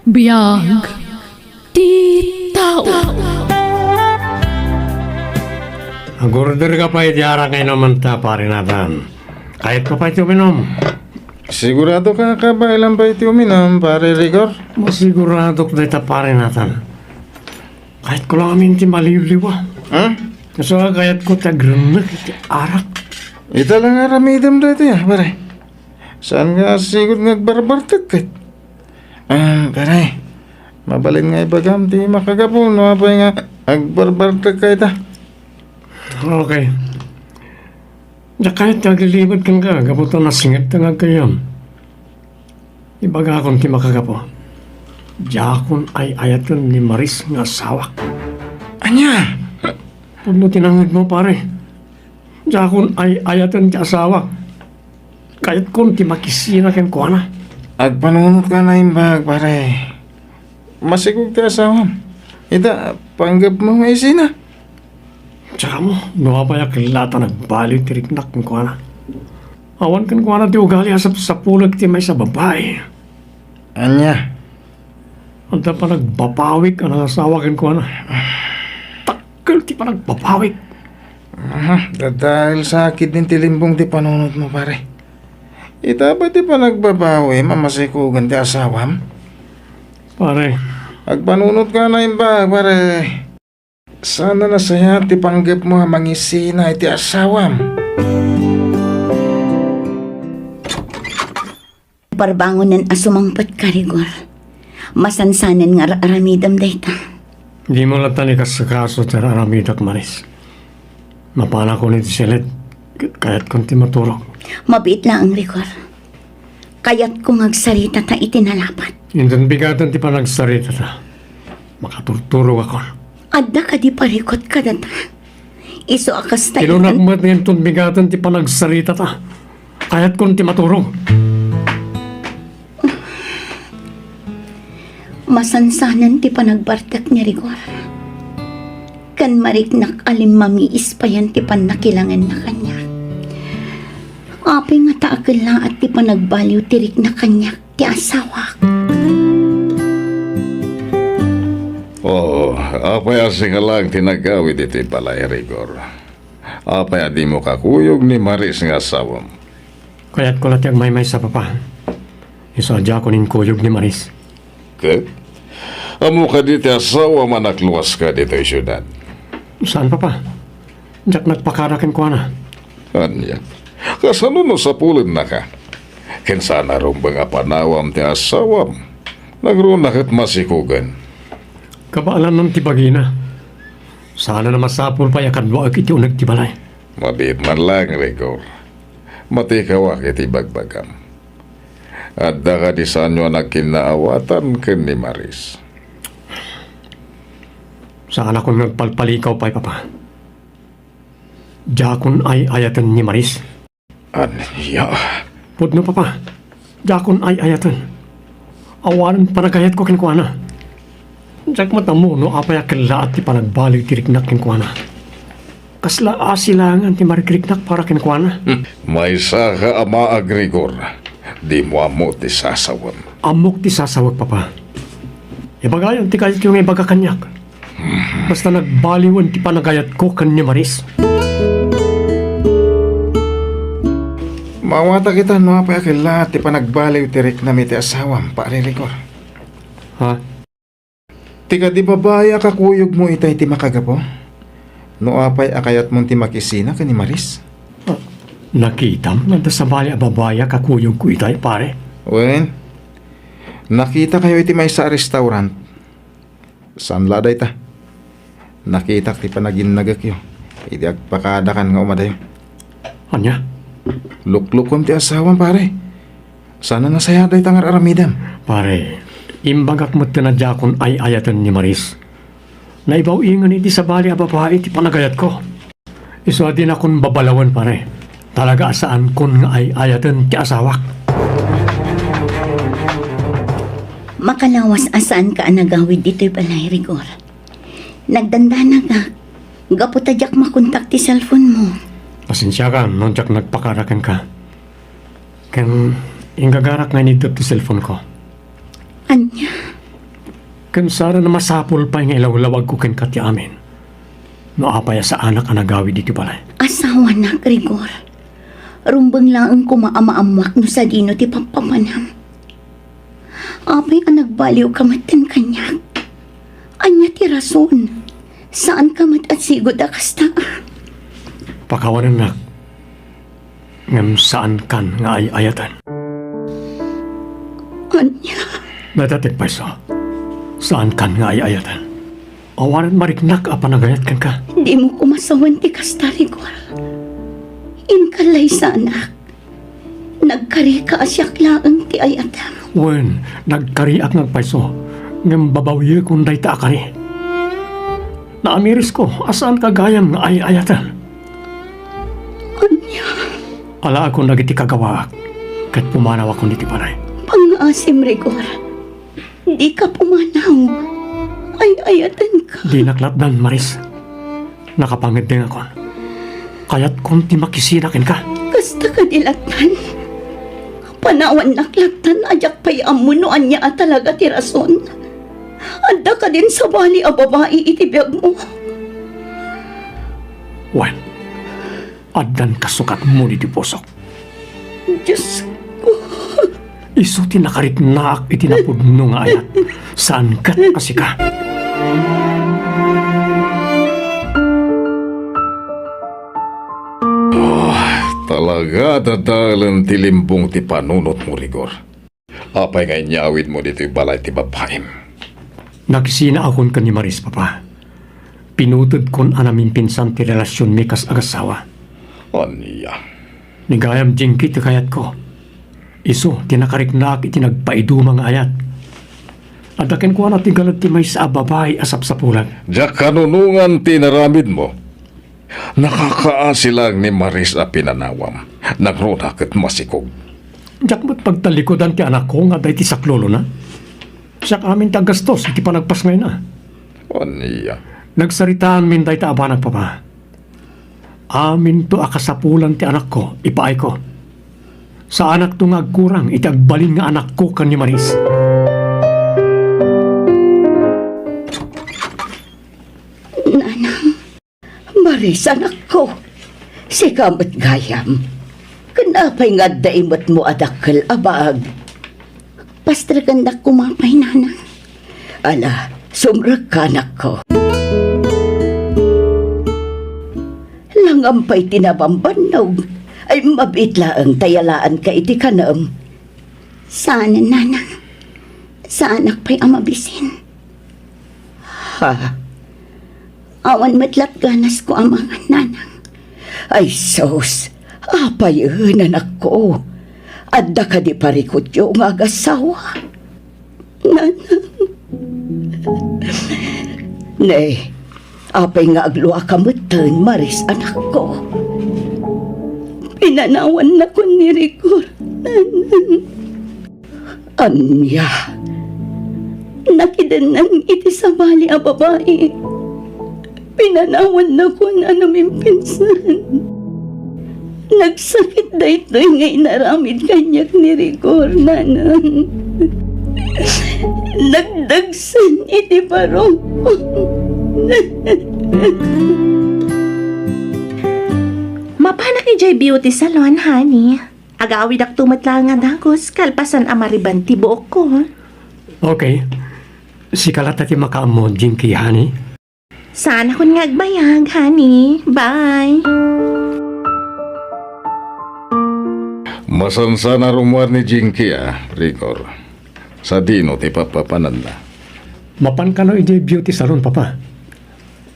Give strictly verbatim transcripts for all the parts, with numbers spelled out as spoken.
Biag ti tao. Agorder ka pay iti arak nga inumanta, Pare Nathan. Kayatko pay ti uminum. Sigurado ka, kabaelam pay ti uminum, Pare Rigor? Masiguradok dayta, Pare Nathan. Kayatko lang amin ti maliwliwa. Ha? Kaso kayatko ti agrennek iti arak. Ita lang aramidem daytoy, ah, pare. Saan nga sigud nga agbarbartek ket? Ah, pare, mabalin nga ibagam ti makagapu no apay nga agbarbartek ka ita. Okay. Diak kayat ti aglilibed kenka gapu ta nasinget nga aggayyem. Ibagakon ti makagapu. Diakon ay-ayaten ni Maris nga asawak. Ania? Pudno ti nangngegmo, pare. Diakon ay-ayaten ti asawak. Kayatkon ti makisina kenkuana. Agpanunot ka naimbag, pare. Masikog ti asawam. Ita, panggepmo nga isina. Tsaka mo, no apay a kella ta nagbaliw ti riknak kenkuana. Awan kenkuana ti ugali a sapsapulek ti maysa a babai. Ania? Adda panagbabawik a nangasawa kenkuana. Dakkel ti panagbabawik. Aha, dadael sa ketdin ti limbong ti panunotmo, pare. Ita pay ti panagbabawim a masikugan ti asawam? Pare. Agpanunot ka naimbag, pare. Saan a nasayaat ti panggepmo a mangisina iti asawam? Parbangonen a sumangpet ka, Rigor. Masansanen nga ar-aramidem dayta. Dimo latta ni kasakaso ti ar-aramidak, Maris. Mapanakon iti silet, ket kayatkon ti maturog. Mabiit laeng, Rigor. Kayatko nga agsaritata iti nalapat. Inton bigaten ti panagsaritata, makaturturogakon. Adda kadi parikut kadata? Isu a kasta. Ilunak met nga inton bigaten ti panagsaritata, kayatkon ti maturog. Masansanen ti panagbartek ni Rigor. Ken mariknak a limmamiis payen ti pannakilangenna kaniak. Apay ngata a kellaat ti panagbaliw ti rikna kaniak ti asawak? Oh, apay a singa laeng ti nagawid iti balay, Rigor? Apay a dimo kakuyog ni Maris nga asawam? Kayatko la ti agmaymaysa, Papa. Isu a diakon inkuyog ni Maris. Ket? Ammo kadi ti asawam a nakluaska ditoy siudad? Saan, Papa. Diak nagpakada kenkuana. Ania? Kasano no sapulennaka? Ken saan a rumbeng a panawam ti asawam? Nagruna ket masikugen. Kabaelanna ti bagina. Saan a masapul pay a kaduaek iti uneg ti balay. Mabiit man laeng, Rigor. Matikawak iti bagbagam. Adda kadi saanyo a nagkinnaawatan ken ni Maris? Saanakon nga agpalpalikaw pay, Papa. Diakon ay-ayaten ni Maris. Ania? Pudno, Papa. Diakon ay-ayaten. Awanen panagayatko kenkuana. Diak met ammo no apay a kellaat ti panagbaliw ti riknak kenkuana. Kasla asilangan ti marikriknak para kenkuana. Hmm. Maysaka a maag, Rigor. Dimo ammo ti sasawem. Ammok ti sasawek, Papa. Ibagayon ti kayatyo nga ibaga kaniak. Basta nagbaliwen ti panagayatko ken ni Maris. Maawatak ita no apay a kellaat ti panagbaliw ti riknam iti asawam, Pare Rigor. Ha? Ti kadi babai a kakuyogmo itay ti makagapu? No apay a kayatmon ti makisina ken ni Maris? Ah, nakitam nga adda sabali a babai a kakuyogko itay, pare? Wen, nakitakayo iti maysa a restaurant. Saan la dayta? Nakitak ti panaginnagekyo idi agpakadakan nga umadayo. Ania? Luklukom ti asawam, pare. Saan a nasayaat dayta nga ar-aramidem? Pare, imbagak met ti nadiakon ay-ayaten ni Maris. Naibaw-ingen iti sabali a babai ti panagayatko. Isu a dinakon babalawen, pare. Talaga a saankon nga ay-ayaten ti asawak. Makalawas a saanka a nagawid ditoy balay, Rigor. Nagdandanagak gapu ta diak makontak ti cellphone mo. Pasensiakan no diak nagpakada kenka. Ken inggagarak nga iniddep ti cellphone ko. Ania? Ken saan a masapul pay nga ilawlawagko kenka ti amin no apay a saanak a nagawid iti balay. Asawanak, Rigor. Rumbeng laeng koma a maammoak no sadino ti pappapanam. Apay a nagbaliwka metten kaniak? Ania ti rason? Saanka met a sigud a kasta? Pakawanennak, ngem saankan nga ay-ayaten. Ania? Natatek payso. Saankan nga ay-ayaten. Awanen mariknak a panagayat kenka. Dimo koma sawen ti kasta, Rigor. Inka laysanak. Nagkarika a siak laeng ti ay-ayatem. Wen, nagkariak nga agpayso, ngem babawiekon dayta a kari. Naamirisko a saanka gayam nga ay-ayatem. Ania? Alaekon dagiti kagawaak, ket pumanawakon iti balay. Pangngaasim, Rigor. Dika pumanaw. Ay-ayatenka. Dinak latdan, Maris. Nakapangeddengakon. Kayatkon ti makisina kenka. Kasta kadi latdan? Panawannak latdan a diak pay ammo no ania a talaga ti rason. Adda kadin sabali a babai iti biagmo? Wen, addan kasukatmo ditoy pusok. Diosko. Isu ti nakariknaak iti napudno nga ayat. Saan ket a sika. Ah, talaga, dadaelen ti limbong ti panunotmo, Rigor. Apay nga inyawidmo ditoy balay ti babaim? Nakisinaakon ken ni Maris, Papa. Pinutedkon a namimpinsan ti relasionmi kas agasawa. Ania? Ni gayam Jinky ti kayatko. Isu ti nakariknaak iti nagpaiduma nga ayat. Adda kenkuana ti galad ti maysa a babai a sapsapulan. Diak kanunongan ti inaramidmo. Nakakaasi laeng ni Maris a pinanawam. Nangruna ket masikog. Diak met pagtalikudan ti anakko nga adda iti saklolona. Siak amin ti aggastos iti panagpasngayna. Ania? Nagsaritaanmin dayta a banag, Papa. Aminto a kasapulan ti anakko, ipaayko. Saanakto nga agkurang iti agbalin nga anakko ken ni Maris. Nanang, Maris, anakko, sika met gayam. Ken apay nga adda imetmo a dakkel a baag? Pastrekendak koma pay, Nanang. Ala, sumrekka, anakko. Langam pay ti nabambannog, ay mabiit laeng ta yalaanka iti kanem. Saanen, Nanang. Saanak pay a mabisin. Ha? Awan met latganasko a mangan, Nanang. Ay sus, apayen, anakko? Adda kadi parikutyo nga agasawa? Nanang. Ne, apay nga agluaka metten, Maris, anakko? Pinanawannakon ni Rigor, Nanang. Ania? Nakidennan iti sabali a babai. Pinanawannakon a namimpinsan. Nagsakit daytoy nga inaramid kaniak ni Rigor, Nanang. Nagdagsen iti barok. Mapanak idiay beauty salon, honey. Agawidakto met laeng a dagus kalpasan a mariban ti buokko. Okay. Sika latta ti makaammo, Jinky, honey. Saanakon nga agbayag, honey. Bye. Masansan a rummuar ni Jinky, a, Rigor. Sadino ti papapananna? Mapan kano idiay beauty salon, Papa?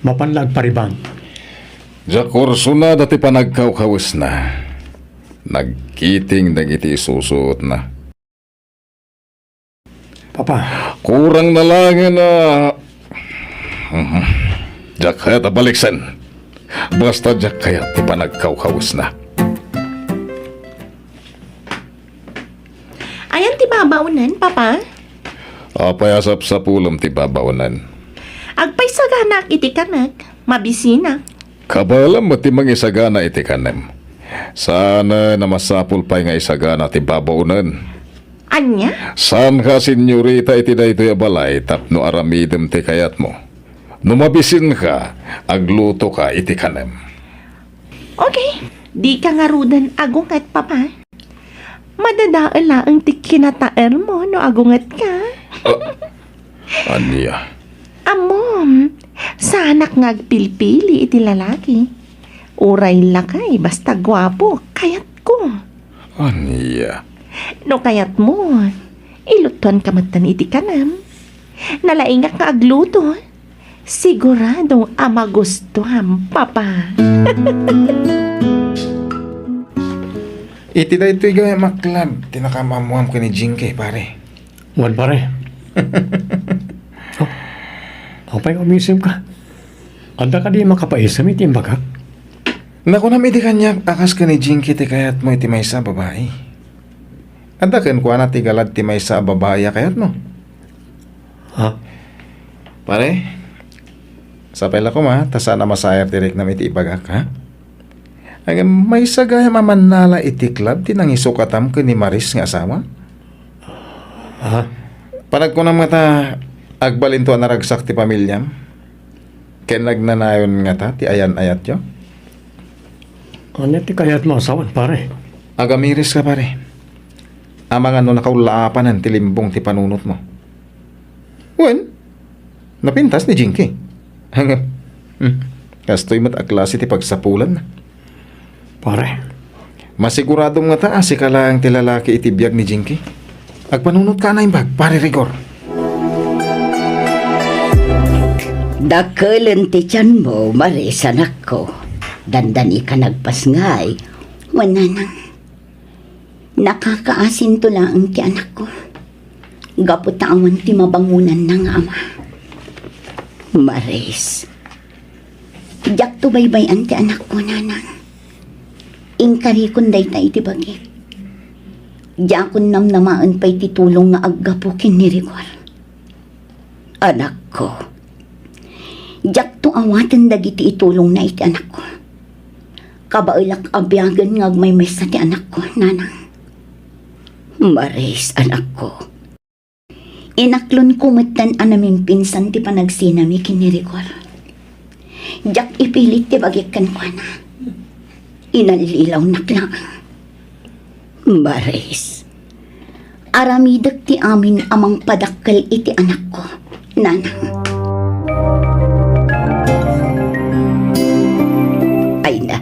Mapan la agpariban. Diak kursona dati panagkawkawesna. Nagkiting dagiti isusuotna. Papa. Kurang na laengen a, mhm. Diak kayat a baliksen. Basta diak kayat ti panagkawkawesna. Ayan ti babaonen, Papa? Apay a sapsapulem ti babaonen? Agpaisaganaak iti kanek, mabisinak. Kabaelem met ti mangisagana iti kanem. Saanen a masapul pay nga isagana ti babaonen. Ania? Saanka a senyorita iti daytoy a balay tapno aramidem ti kayatmo. No mabisinka, aglutoka iti kanem. Okay, dika ngaruden agunget, Papa. Madadael laeng ti kinataermo no agungetka. Ah, ania? Ammom, saanak nga agpilpili iti lalaki. Uray lakay, basta guapo, kayatko. Ania? No kayatmo, ilutuanka metten iti kanem. Nalaingak nga agluto. Sigurado a magustuam, Papa. Iti daytoy gayam a club ti nakaammoam ken ni Jinky, pare. Wen, pare. Oh, apay umisemka? Adda kadi makapaisem iti imbagak? Nakunam idi kaniak a kas ken ni Jinky ti kayatmo iti maysa a babai. Adda kenkuana ti galad ti maysa a babai a kayatmo? Ha? Pare, sapay la koma ta saan a masaer ti riknam iti ibagak, ha? Ngem maysa gayam a mannala iti club ti nangisukatam ken ni Maris nga asawa? Ha? Panagkunam ngata, agbalinto a naragsak ti pamiliam? Ken nagnanayon ngata ti ayan-ayatyo? Ania ti kayatmo a sawen, pare? Agamiris ka, pare. Amangan no nakaullaapanen ti limbong ti panunotmo. Wen, napintas ni Jinky. Ngem, hmm, kastoy met a klase ti pagsapulanna. Pare. Masiguradom ngata a sika laeng ti lalaki iti biag ni Jinky. Agpanunotka a naimbag, Pare Rigor. Dakelen ti tianmo, Maris, anakko. Dandanika nagpasngay. Wen, nanang. Nakakaasinto laeng ti anakko. Gapu ta awan ti mabangonanna nga ama. Maris. Diakto baybay-an ti anakko, nanang. Inkarikon dayta iti bagik. Diakon namnamaen pay ti tulong nga aggapu ken ni Rigor. Anakko, diakto awaten dagiti itulongna iti anakko. Kabaelak a biagen nga agmaymaysa ti anakko, nanang. Maris, anakko. Inaklonko metten a namimpinsan ti panagsinami ken ni Rigor. Diak ipilit ti bagik kenkuana. Inallilawnak laeng. Maris, aramidek ti amin a mangpadakkel iti anakko, nanang. Ay na.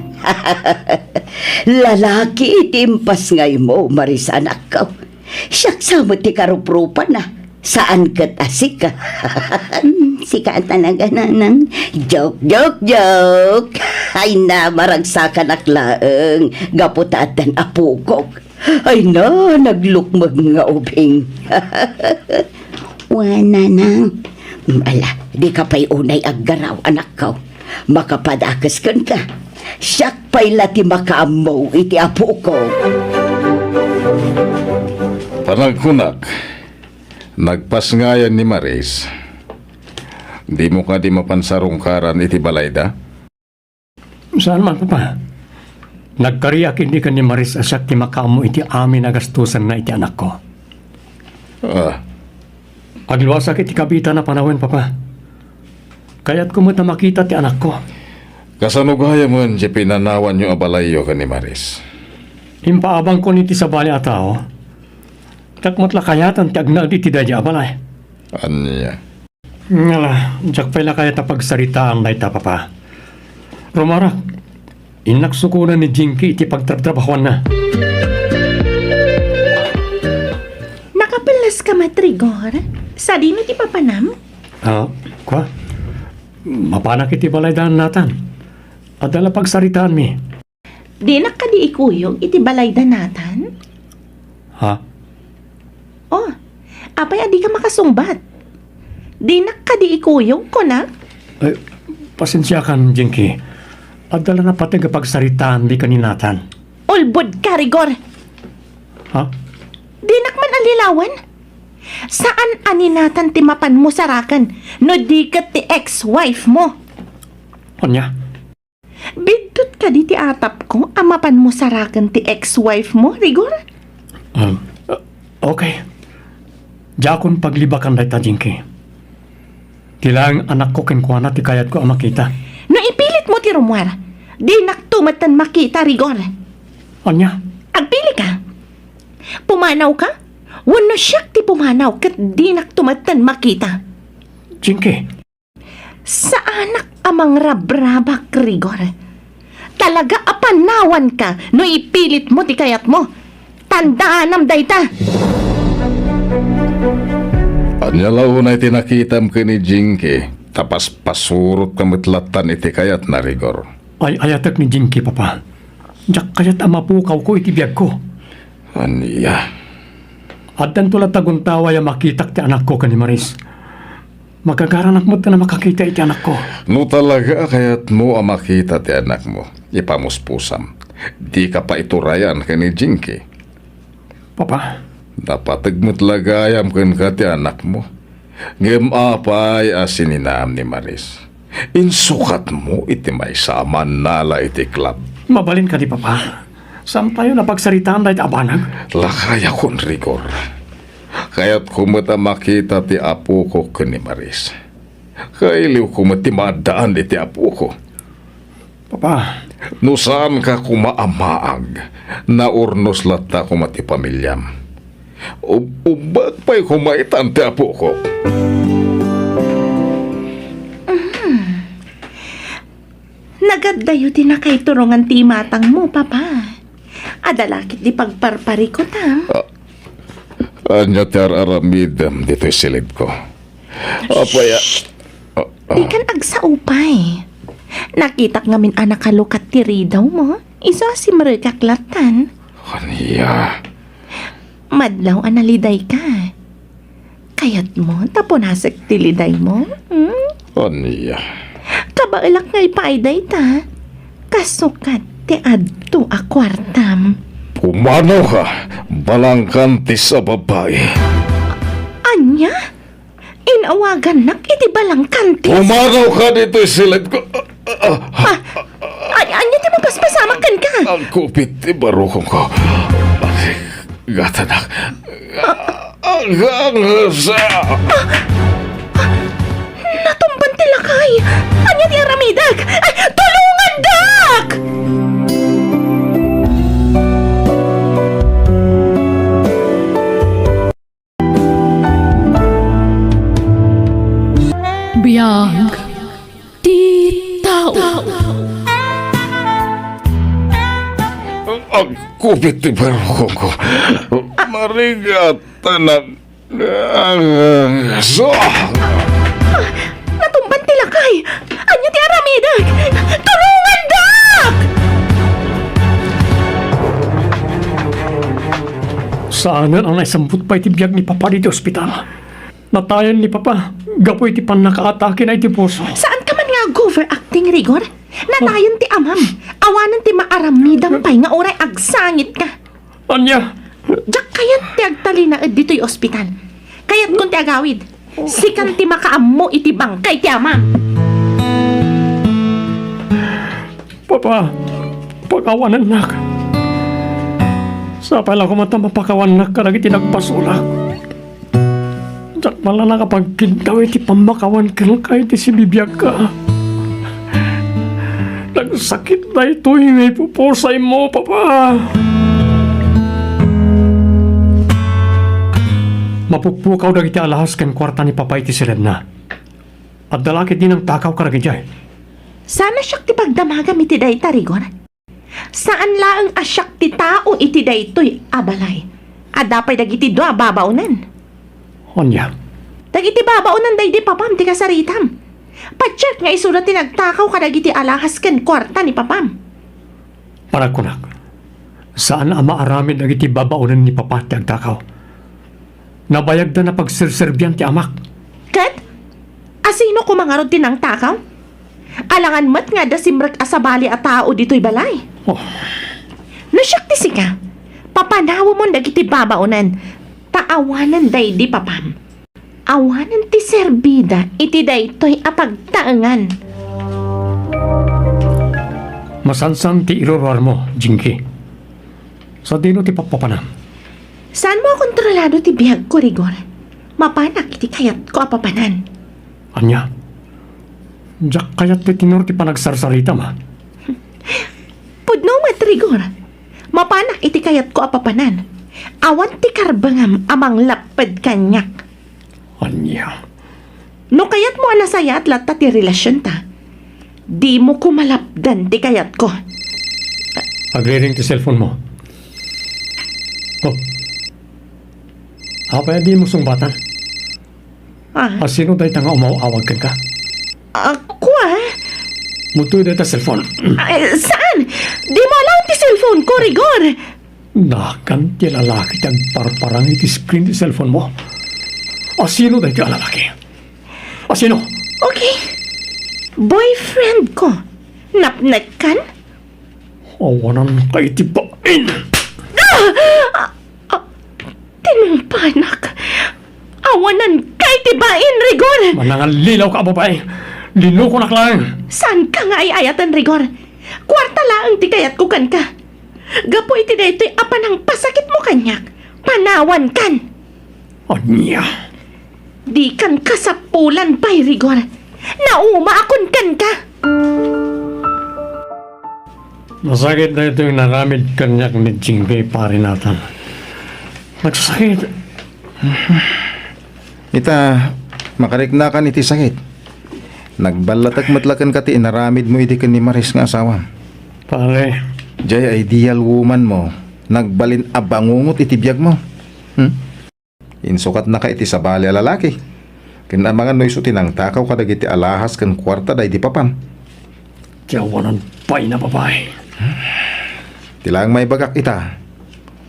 Lalaki ti impasngaymo, Maris, anakko. Siak sa met ti karuprupana. Saan ket a sika. Hmm, sika a talaga, nanang. Joke, joke, joke. Ay na, maragsakanak laeng. Gapu ta addan apokok. Ay na, naglukmeg nga ubing. Wen, nanang. Ala, dika pay unay aggaraw, anakko. Makapadakes kenka. Siak pay la ti makaammo iti apokok. Panagkunak, nagpasngayan ni Maris. Dimo kadi mapan sarungkaran iti balayda? Saan man, Papa. Nagkariak idi ken ni Maris a siak ti makaammo iti amin a gastusenna iti anakko. Ah. Agluasak iti kabitana panawen, Papa. Kayatko met a makita ti anakko. Kasano gayamen ti pinanawanyo a balayyo ken ni Maris? Impaabangkon iti sabali a tao. Diak met la kayaten ti agnaed iti daydiay a balay. Ania? Ngala, diak pay la kayat a pagsaritaan dayta, Papa. Rumarak, innak sukonen ni Jinky iti pagtrabtrabahuanna. Nakapelleska met, Rigor? Sadino ti papanam? Ah, kua? Mapanak iti balayda Nathan. Adda la pagsaritaanmi. Dinak kadi ikuyog iti balayda Nathan? Ha? Oh, apay a dika makasungbat? Dinak kadi ikuyog, kunak? Ay, pasensiakan, Jinky. Adda la napateg a pagsaritaanmi ken ni Nathan. Ulbodka, Rigor! Ha? Dinak man allilawen? Saan a ni Nathan ti mapanmo saraken no di ket ti ex-wife mo? Ania? Biddut kadi ti atapko a mapanmo saraken ti ex-wife mo, Rigor? Um, uh, Okay. Diakon paglibakan dayta, Jinky. Ti laeng anakko kenkuana ti kayatko a makita. No ipilitmo ti rummuar, dinakto metten makita, Rigor. Ania? Agpilika. Pumanawka? Wenno siak ti pumanaw ket dinakto metten makita? Jinky. Saanak a mangrabrabak, Rigor. Talaga a panawanka no ipilitmo ti kayatmo. Tandaanam dayta. Ania la unay ti nakitam ken ni Jinky, ta paspasurotka met lattan iti kayatna, Rigor? Ay-ayatek ni Jinky, Papa. Diak kayat a mapukawko iti biagko. Ania? Addanto latta guntaway a makitak ti anakko ken ni Maris. Magagaranak met a makakita iti anakko. No talaga a kayatmo a makita ti anakmo, ipamuspusam. Dika pay iturayan ken ni Jinky. Papa. Napateg met la gayam kenka ti anakmo. Ngem apay a sininaam ni Maris? Insukatmo iti maysa a mannala iti club. Mabalin kadi, Papa? Saantayon a pagsaritaan dayta a banag? Lakayakon, Rigor. Kayatko met a makita ti apoko ken ni Maris. Kailiwko met ti maaddaan iti apoko. Papa. No saanka koma a maag, naurnos latta koma ti pamiliam. Ub-, ubbak pay koma itan ti apoko. Nagaddayo ti nakaiturongan ti imatangmo, Papa. Adda la ketdi pagparparikutam. Ah, ania ti ar-aramidem ditoy silidko? Apay a, ah, ah. Dikan agsao pay. Nakitak ngamin a nakalukat ti ridawmo. Isu a simrekak lattan. Ania? Madlaw a nalidayka. Kayatmo ta punasek ti lidaymo? Hmm? Ania? Kabaelak nga ipaay dayta. Kasukat ti adto a kuartam. Pumanawka, balangkantis a babai. Ania? Inawagannak iti balangkantis? Pumanawka ditoy silidko. Ah, a-, ania ti mapaspasamak kenka? Agkupit ti barukongko. Gatanak. Agangasa. Natumban ti lakay. Ania ti aramidek? Ay, tulongandak! Biag ti tao. Agkupit ti barukongko. Marigat, anak. Ah, so. Natumban ti lakay. Ania ti aramidek? Tulongandak! Saanen a naisambut pay ti biag ni Papa ditoy ospital. Natayen ni Papa gapu iti pannakaatakena iti puso. Saanka man nga ag-overacting, Rigor? Natayen ti amam. Awanen ti maaramidam pay nga uray agsangitka. Ania? Diak kayat ti agtalinaed ditoy ospital. Kayatkon ti agawid. Sikan ti makaammo iti bangkay ti amam. Papa, pakawanennak. Sapay la koma ta mapakawannak kadagiti nagpasolak. Diak man la nakapagkiddaw iti pammakawan kenka iti sibibiagka. Nagsakit daytoy nga ipupusaymo, Papa. Mapukpukaw dagiti alahas ken kuarta ni Papa iti siledna. Adda la ketdi nangtakaw kadagidiay. Saan a siak ti pagdamagam iti dayta, Rigor. Saan laeng a siak ti tao iti daytoy a balay. Adda pay dagiti dua a babaonen. Ania? Dagiti babaonen daydi papam ti kasaritam. Patiek nga isuda ti nagtakaw kadagiti alahas ken kuarta ni papam. Panagkunak, saan a maaramid dagiti babaonen ni Papa ti agtakaw. Nabayagda a pagserserbian ti amak. Ket? Asino koma ngarud ti nangtakaw? Alangan met nga adda simrek a sabali a tao ditoy balay. Oh. No siak ti sika, papanawemon dagiti babaonen, ta awanen daydi papam. Awanen ti serbida iti daytoy a pagtaengan. Masansan ti iruruarmo, Jinky. Sadino ti pappapanam? Saan mo a kontrolado ti biagko, Rigor? Mapanak iti kayatko a papanan. Ania? Diak kayat ti tenor ti panagsarsaritam, a? Pudno met, Rigor. Mapanak iti kayatko a papanan. Awan ti karbengam a manglapped kaniak. Ania? No kayatmo a nasayaat latta ti relasionta, dimo koma lapdan ti kayatko. Agriring ti cellphone mo. Oh. Apay a dimo sungbatan? Ah. A sino dayta nga umaw-awag kenka? Ako, a? Mutoy dayta cellphone. Ay, saan? Dimo alaen ti cellphone ko, Rigor. Nakan ti lalaki ti agparparang iti screen ti cellphone mo. A sino daytoy a lalaki? A sino? Okay. Boyfriend ko. Napnekkan? Awananka iti bain. Ah! Ah! Ah! Tinungpanak. Awananka iti bain, Rigor! Manangallilaw ka, babai. Linukonak laeng. Saanka nga ay-ayaten, Rigor? Kuarta laeng ti kayatko kenka. Gapu iti daytoy a panangpasakitmo kaniak, panawankan. Ania? Dikan kasapulan pay, Rigor. Naumaakon kenka. Masakit daytoy naramid kaniak ni Jinky, Pare Nathan. Nagsasakit. Ita, makariknakan iti sakit. Nagballatek met la kenka ti inaramidmo idi ken ni Maris nga asawam. Pare. Jay ideal woman mo, nagbalin a bangungot iti biagmo. Hmm? Insukatnaka iti sabali a lalaki. Ken amangan no isu ti nangtakaw kadagiti alahas ken kuarta daydi papam. Ti awanan pay a babai. Ti laeng maibagak ita,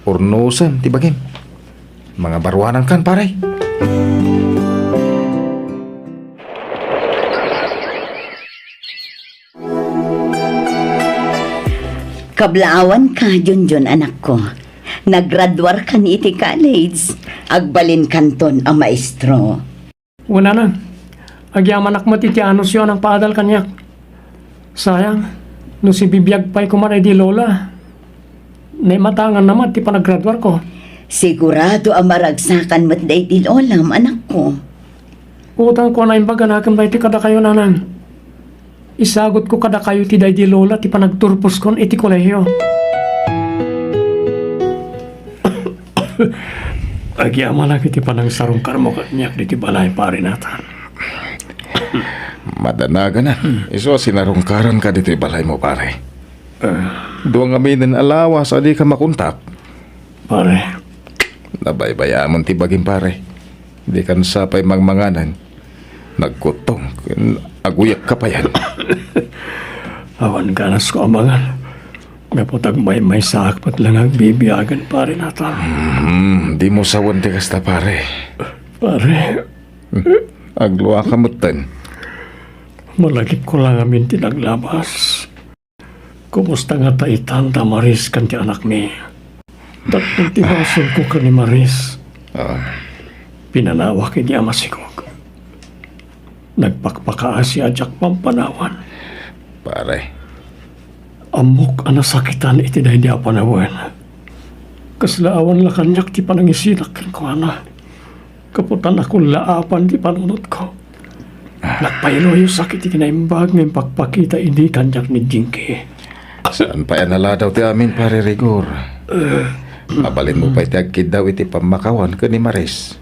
urnosem ti bagim. Mangabaruanankan, pare. Kablaawanka, Junjun, anakko. Nagraduarkan iti college. Agbalinkanton a maestro. Wen, nanang, agyamanak met iti anusyo a nangpaadal kaniak. Sayang, no sibibiag pay koma daydi lola, naimatanganna met ti panagraduarko. Sigurado a maragsakan met daydi lolam, anakko. Utangko a naimbag a nakem daytoy kadakayo, nanang. Isagutko kadakayo ti daydi lola ti panagturposkon iti kolehio. Agyamanak iti panangsarungkarmo kaniak ditoy balay, Pare Nathan. Madanaganan, isu a sinarungkaranka ditoy balaymo, pare. Ah. Dua ngaminen a lawas a dika makontak. Pare. Nabaybayamon ti bagim, pare. Dikan sa pay mangmanganen. Nagkuttong ken aguyekka payen. Awan ganasko a mangan. Gapu ta agmaymaysaak met la nga agbibiagen, Pare Nathan. Hmm, dimo sawen ti kasta, pare. Pare. Hmm. Agluaka metten. Malagipko la ngamin ti naglabas. Kumusta ngata itan da Maris ken ti anakmi? Tapno ti basolko ken ni Maris. Ah. Pinanawak idi a masikog. Nagpakpakaasi a diak pampanawan. Pare. Ammok a nasakitan iti daydi a panawen. Kasla awan la kaniak ti panangisidak kenkuana. Gapu ta nakullaapan ti panunotko. Nagpailoyosak iti kinaimbag nga impakpakita idi kaniak ni Jinky. Saan pay a naladaw ti amin, Pare Rigor. Mabalinmo pay ti agkiddaw iti pammakawan ken ni Maris.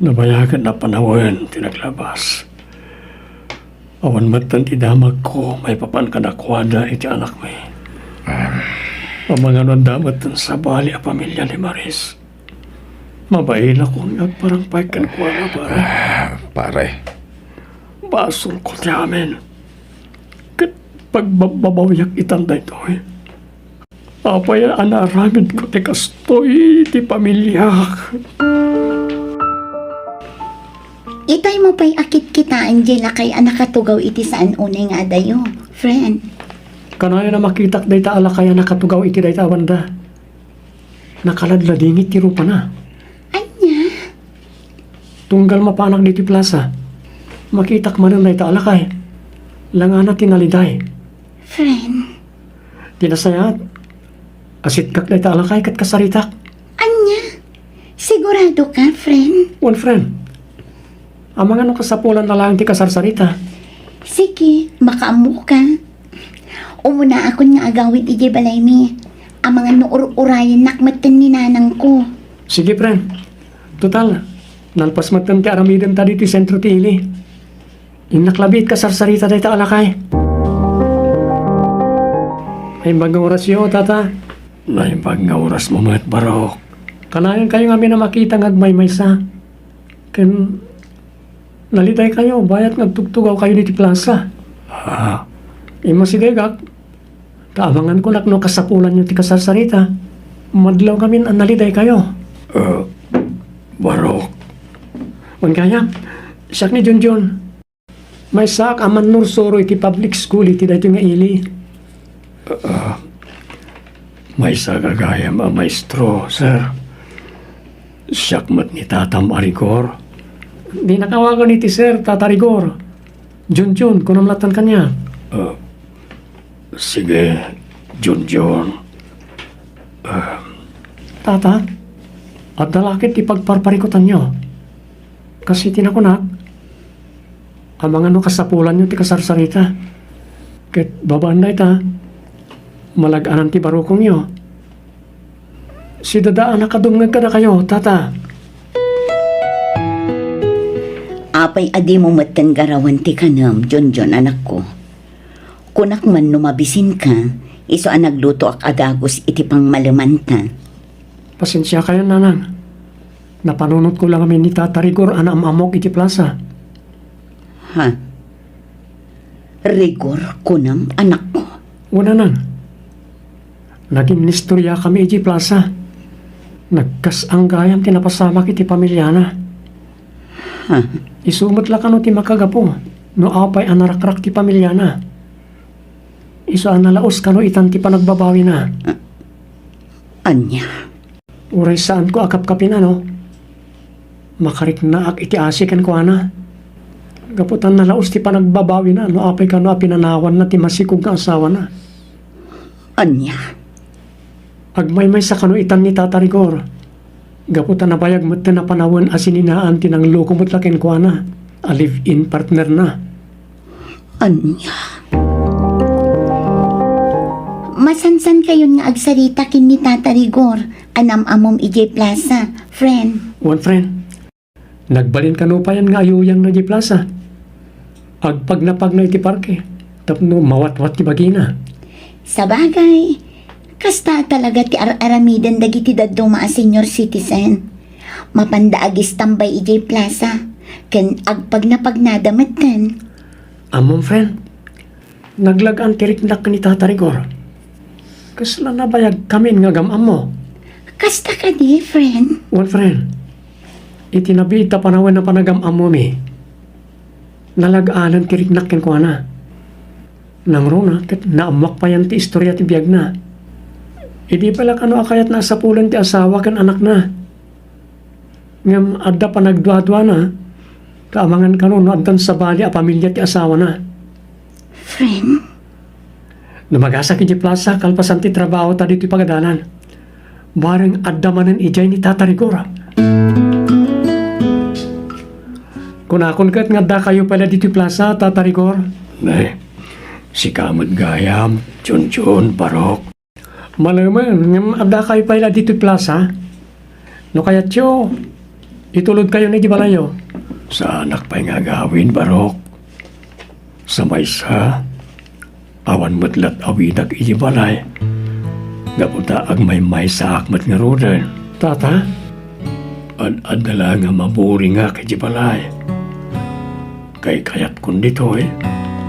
Nabayagen a panawen ti naglabas. Awan metten ti damagko maipapan kadakuada iti anakmi. Ah. Amangan no adda metten sabali a pamilia ni Maris. Mabainakon nga agparang pay kenkuana, pare. Ah, pare. Basolko ti amin. Ket pagbabbabawiak itan daytoy. Apay a naaramidko ti kastoy iti pamiliak? Itaymo pay a kitkitaen diay lakay a nakatugaw iti saan unay nga adayo, friend. Kanayon a makitak dayta a lakay a nakatugaw iti dayta a banda. Nakaladladingit ti rupana. Ania? Tunggal mapanak ditoy plasa, makitak manen dayta a lakay. Langana ti naliday. Friend. Ti nasayaat, asitkak dayta a lakay ket kasaritak. Ania? Sigurado ka, friend? Wen, friend. Amangan no kasapulan na laeng ti kasarsarita. Sige, makaammo ka. Umunaakon nga agawid idiay balaymi. Amangan no ur-urayennak metten ni nanangko. Sige, friend. Total, nalpas metten ti aramidenta ditoy sentro ti ili. Innak labi ti kasarsarita dayta a lakay. Naimbag nga orasyo, Tata. Naimbag nga orasmo met, Barok. Kanayon kayo ngamin a makita nga agmaymaysa. Ken nalidaykayo, bayat nga agtugtugawkayo ditoy plasa. Ah. Immasidegak, ta amangan ko no kasapulanyo ti kasarsarita. Madlaw ngamin a nalidaykayo. Eh, Barok. Wen gayam, siak ni Junjun. Maysaak a mannursuro iti public school iti daytoy nga ili. Ah, maysa gagayam a maestro, sir. Siak met ni tatam a Rigor. Dinak awagan iti sir, Tata Rigor. Junjun, kunam latta kaniak. Ah, sige, Junjun. Ah. Tata, adda la ket ti pagparparikutanyo. Kas iti nakunak, amangan no kasapulanyo ti kasarsarita. Ket babaen dayta, malag-anan ti barukongyo. Sidadaanak a dumngeg kadakayo, Tata. Apay a dimo metten garawen ti kanem, Junjun, anakko? Kunak man no mabisinka, isu a naglutoak a dagus iti pangmalemanta. Pasensiakayon, Nanang. Napanunotko la ngamin ni Tata Rigor a naam-ammok iti plasa. Ha? Rigor, kunam, anakko? Wen, Nanang. Naginnistoriakami idiay plasa. Nagkas-ang gayam ti napasamak iti pamiliana. Ha? Isu met la kano ti makagapu no apay a narakrak ti pamiliana. Isu a nalaus kano itan ti panagbabawina. Ania? Uray saanko a kapkapin, ano? Makariknaak iti asi kenkuana. Gapu ta nalaus ti panagbabawina no apay kano a pinanawanna ti masikog nga asawana. Ania? Agmaymaysa kano itan ni Tata Rigor. Gapu ta nabayag metten a panawen a sininaan ti nangloko met la kenkuana a live-in partnerna. Ania? Masansankayon nga agsarita ken ni Tata Rigor a naam-ammom idiay plasa, friend. Wen, friend. Nagbalin kano payen nga ayuyangna idiay plasa. Agpagnapagna iti parke tapno mawatwat ti bagina. Sabagay, kasta talaga ti ar-aramiden dagiti dadduma a senior citizen. Mapanda agistambay idiay plasa, ken agpagnapagnada metten. Ammom, friend, naglag-an ti riknak ken ni Tata Rigor. Kasla nabayagkamin nga agam-ammo. Kasta kadi, friend? Wen, friend. Iti nabiit a panawen a panagam-ammomi, nalag-anen ti riknak kenkuana. Nangruna ket naammoak payen ti istoria ti biagna. Idi pay la kano a kayatna a sapulen ti asawa ken anakna. Ngem adda panagduaduana, ta amangan kano no addan sabali a pamilia ti asawana. Friend? No magasak idiay plasa kalpasan ti trabaho ta ditoy pagadalan, bareng adda manen idiay ni Tata Rigor. Kunakon ket nga addakayo pay la ditoy plasa, Tata Rigor. Ne, sika met gayam, Junjun, Barok. Malemen, ngem addakayo pay la ditoy plasa? No kayatyo, itulodkayon idiay balayyo. Saanak pay nga agawid, Barok. Sa maysa, awan met lat-awidak idiay balay. Gapu ta agmaymaysaak met ngaruden. Tata? Ad-adda la nga maburingak idiay balay. Kaykayatkon ditoy,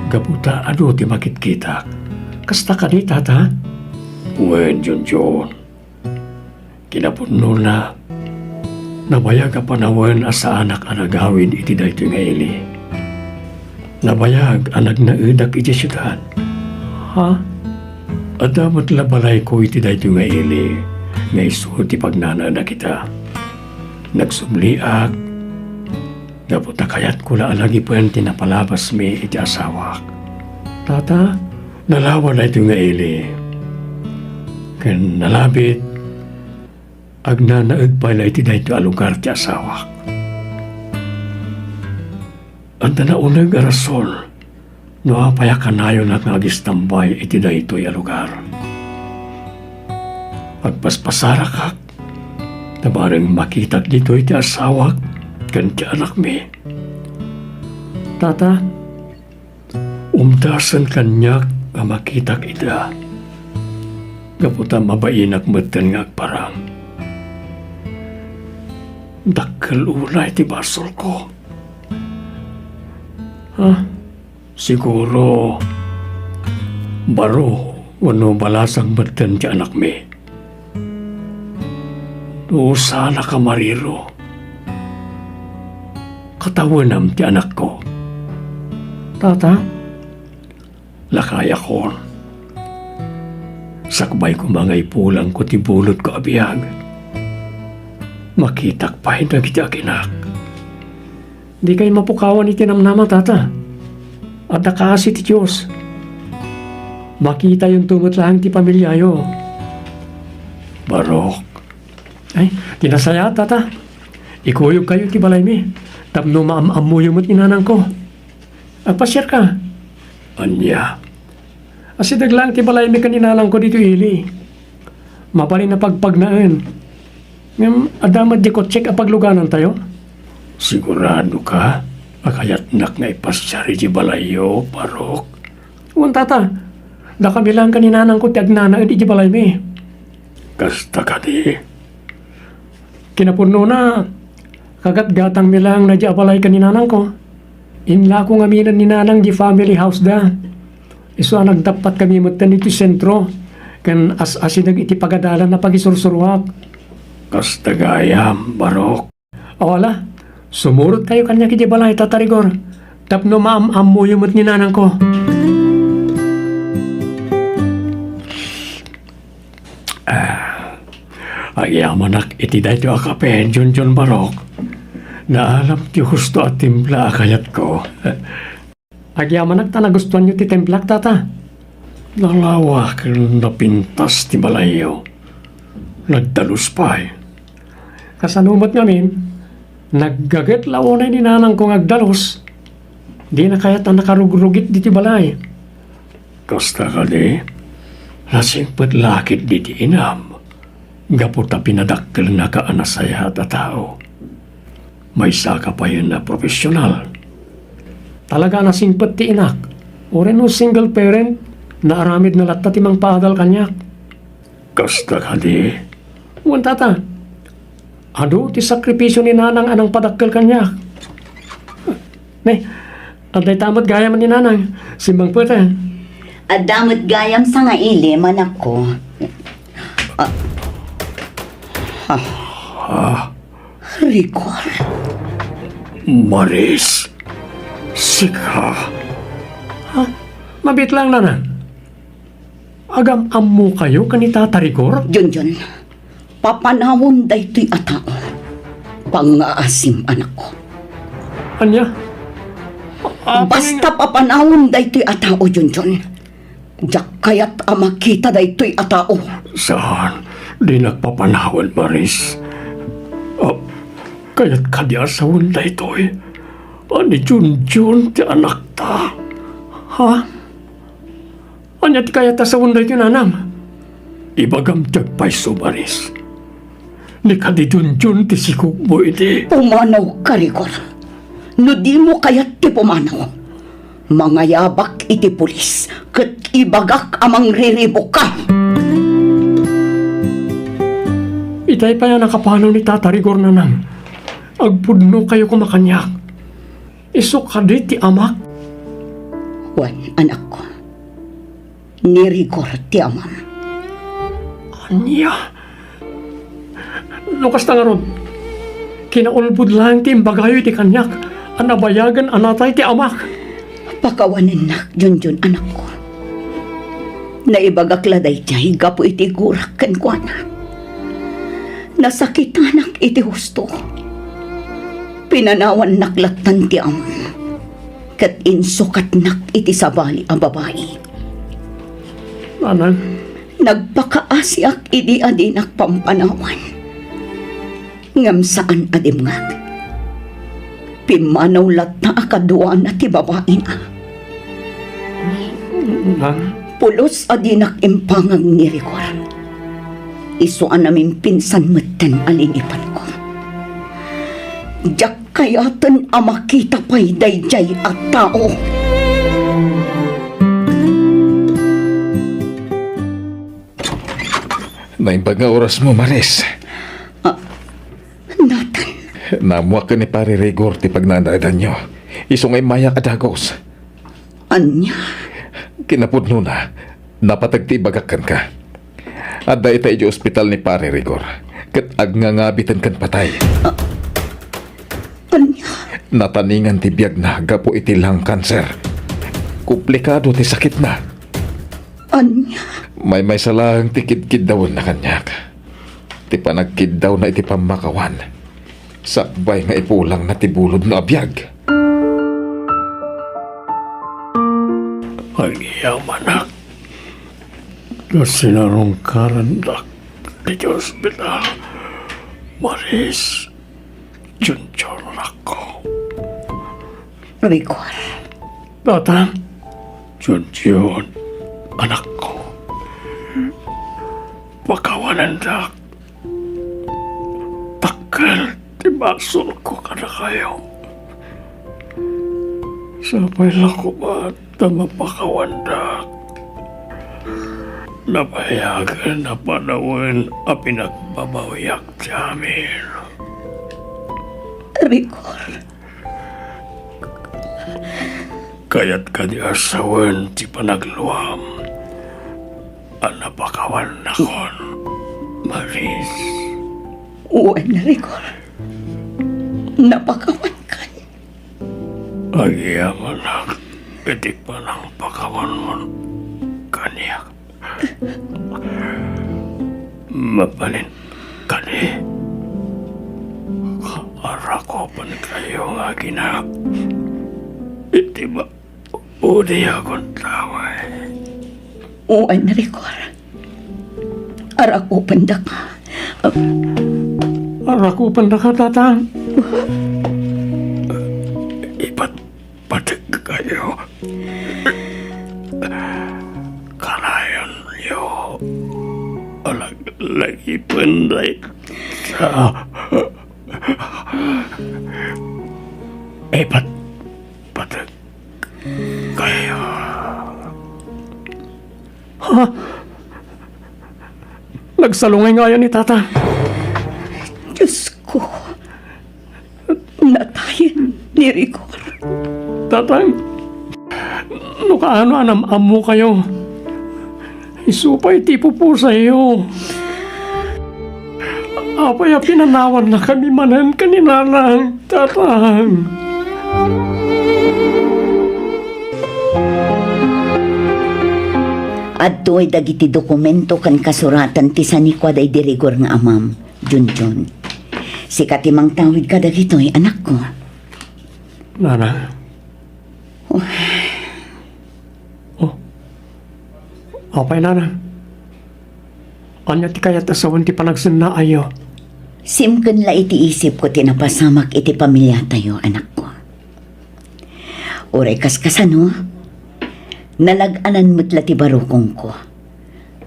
gapu ta adu ti makitkitak. Kasta kadi, Tata? Wen, Junjun. Kinapudnona, nabayag a panawen a saanak a nagawid iti daytoy nga ili. Nabayag a nagnaedak idiay siudad. Ha? Adda met la balayko iti daytoy nga ili nga isu ti pagnanaedak ita. Nagsubliak gapu ta kayatko la a lagipen ti napalabasmi iti asawak. Tata, nalawa daytoy nga ili. Ken nalabit, Agnanaed pay la iti daytoy a lugar ti asawak. Adda nauneg a rason no apay a kanayonak nga agistambay iti daytoy a lugar. Agpaspasarakak ta bareng makitak ditoy ti asawak ken ti anakmi. Tata, umdasen kaniak a makitak ida, gapu ta mabainak metten nga agparang. Dakkel unay ti basolko. Ha? Siguro, baro wenno balasang metten ti anakmi. No saanak a mariro, katawenam ti anakko. Tata? Lakayakon. Sakbay koma nga ipulangko ti bulodko a biag, makitak pay dagiti aginak. Dikay mapukawan iti namnama, Tata. Adda kaasi ti Dios. Makitayonto met laeng ti pamiliayo. Barok. Ay, ti nasayaat, Tata. Ikuyogkayo ti balaymi tapno maam-ammoyo met ni nanangko. Agpasiarka. Ania? Asideg laeng ti balaymi ken ni nanangko ditoy ili. Mabalin a pagpagnaen. Ngem adda met di kotsek a pagluganantayo? Siguradoka a kayatnak nga ipasiar iti balayyo, Barok? Wen, Tata. Dakami laeng ken ni nanangko ti agnanaed iti balaymi. Kasta kadi? Kinapudnona, kagatgatangmi laeng daydi a balay ken ni nanangko. Inlako ngaminen ni nanang di family house da. Isu a nagdappatkami metten iti sentro, ken as-asideg iti pagadalan a pagisursuruak. Kasta gayam, Barok. Aw ala, sumurotkayo kaniak iti balay, Tata Rigor, tapno maam-ammoyo met ni nanangko. Ah, agyamanak iti daytoy a kape, Junjun Barok. Naalam ti husto a timpla a kayatko. Agyamanak ta nagustuanyo ti timplak, Tata. Nalawa ken napintas ti balayyo. Nagdalus pay. Kasano met ngamin, naggaget la unay ni nanangko nga agdalus. Dina kayat a nakarugrugit ditoy balay. Kasta kadi, nasingpet la ketdi ti inam gapu ta pinadakkelnaka a nasayaat a tao. Maysaka payen a profesional. Talaga a nasingpet ti inak. Uray no single parent, naaramidna latta ti mangpaadal kaniak. Kasta kadi? Wen, Tata. Adu ti sakripisio ni Nanang a nangpadakkel kaniak. Ne, adda ita met gayam ni Nanang. Simmangpeten. Adda met gayam sangaili, manakko. Ah. Ah. Ah. Rigor. Maris. Sika. Ha? Mabitlang, Nanang. Agam-ammokayo ken ni Tata Rigor? Junjun, papanawon daytoy a tao. Pangngaasim, anakko. Ania? A-, apay nga? Basta papanawon daytoy a tao, Junjun. Diak kayat a makita daytoy a tao. Saan? Dinak papanawen, Maris. A, kayat kadi a sawen daytoy a ni Junjun ti anakta? Ha? Ania ti kayat a sawen daytoy, Nanang? Ibagam ti agpayso, Maris. Ni kadi Junjun ti sikogmo idi. Pumanawka, Rigor. No dimo kayat ti pumanaw, mangayabak iti pulis ket ibagak a mangriribukka. Itay pay a nakapanaw ni Tata Rigor, Nanang. Agpudnokayo koma kaniak. Isu kadi ti amak? Wen, anakko. Ni Rigor ti amam. Ania? No kasta ngarud, kinaulbod laeng ti imbagayo iti kaniak a nabayagen a natay ti amak. Pakawanennak, Junjun, anakko. Naibagak la daydiay gapu iti gurak kenkuana. Nasakitanak iti husto. Pinanawannak lattan ti amam, ket insukatnak iti sabali a babai. Nanang. Nagpakaasiak idi a dinak pampanawan. Ngem saan a dimngag. Pimmanaw latta a kaduana ti babaina. Nana? Pulos a dinak impangag ni Rigor. Isu a namimpinsan metten a linipanko. Diak kayaten a makita pay daydiay a tao. Naimbag nga orasmo, Maris. Ah, Nathan. Naammoak ken ni Pare Rigor ti pagnaandaedanyo. Isu nga immayak a dagus. Ania? Kinapudnona, napateg ti ibagak kenka. Adda ita idiay ospital ni Pare Rigor, ket agngangabiten ken patay. Ah, ania? Nataningan ti biagna gapu iti lung cancer. Komplikado ti sakitna. Ania? Maymaysa laeng ti kidkiddawenna kaniak. Ti panagkiddawna iti pammakawan, sakbay nga ipulangna ti bulodna a biag. Agyamanak ta sinarungkarandak iti ospital, Maris. Junjun, anakko. Rigor. Tatang. Junjun, anakko. Pakawanendak. Dakkel ti basolko kadakayo. Sapay la koma ta mapakawandak. Napayagen a panawen a pinagbabawiak ti amin. Rigor. Kayat kadi a sawen ti panagluam a napakawannakon, Maris? Wen, Rigor. Napakawankan. Agyamanak iti panangpakawanmon kaniak. Mabalin kadi, arakupenkayo nga agina iti ba-, udi a kuntaway. Wen, Rigor. Arakupendaka. Arakupendaka, Tatang. Ipat-, pateg kayo. Kanayonyo a laglagipen dayta. Ipat-, pateg kayo. Ha? Nagsalungay ngayon ni Tata. Diyos ko, natayen ni Rigor. Tatang, no kaano a nam-ammokayo, isu pay ti ipupusayyo. Apay a pinanawannakami manen ken ni Nanang, Tatang? Adtoy dagiti dokumento ken kasuratan ti sanikua daydi Rigor nga amam, Junjun. Sika ti mangtawid kadagitoy, anakko. Nanang. Oh. Oh. Apay, Nanang? Ania ti kayat a sawen ti panagsennaayyo? Simken la iti isipko ti napasamak iti pamiliatayo, anakko. Uray kaskasano, nalag-anan met la ti barukongko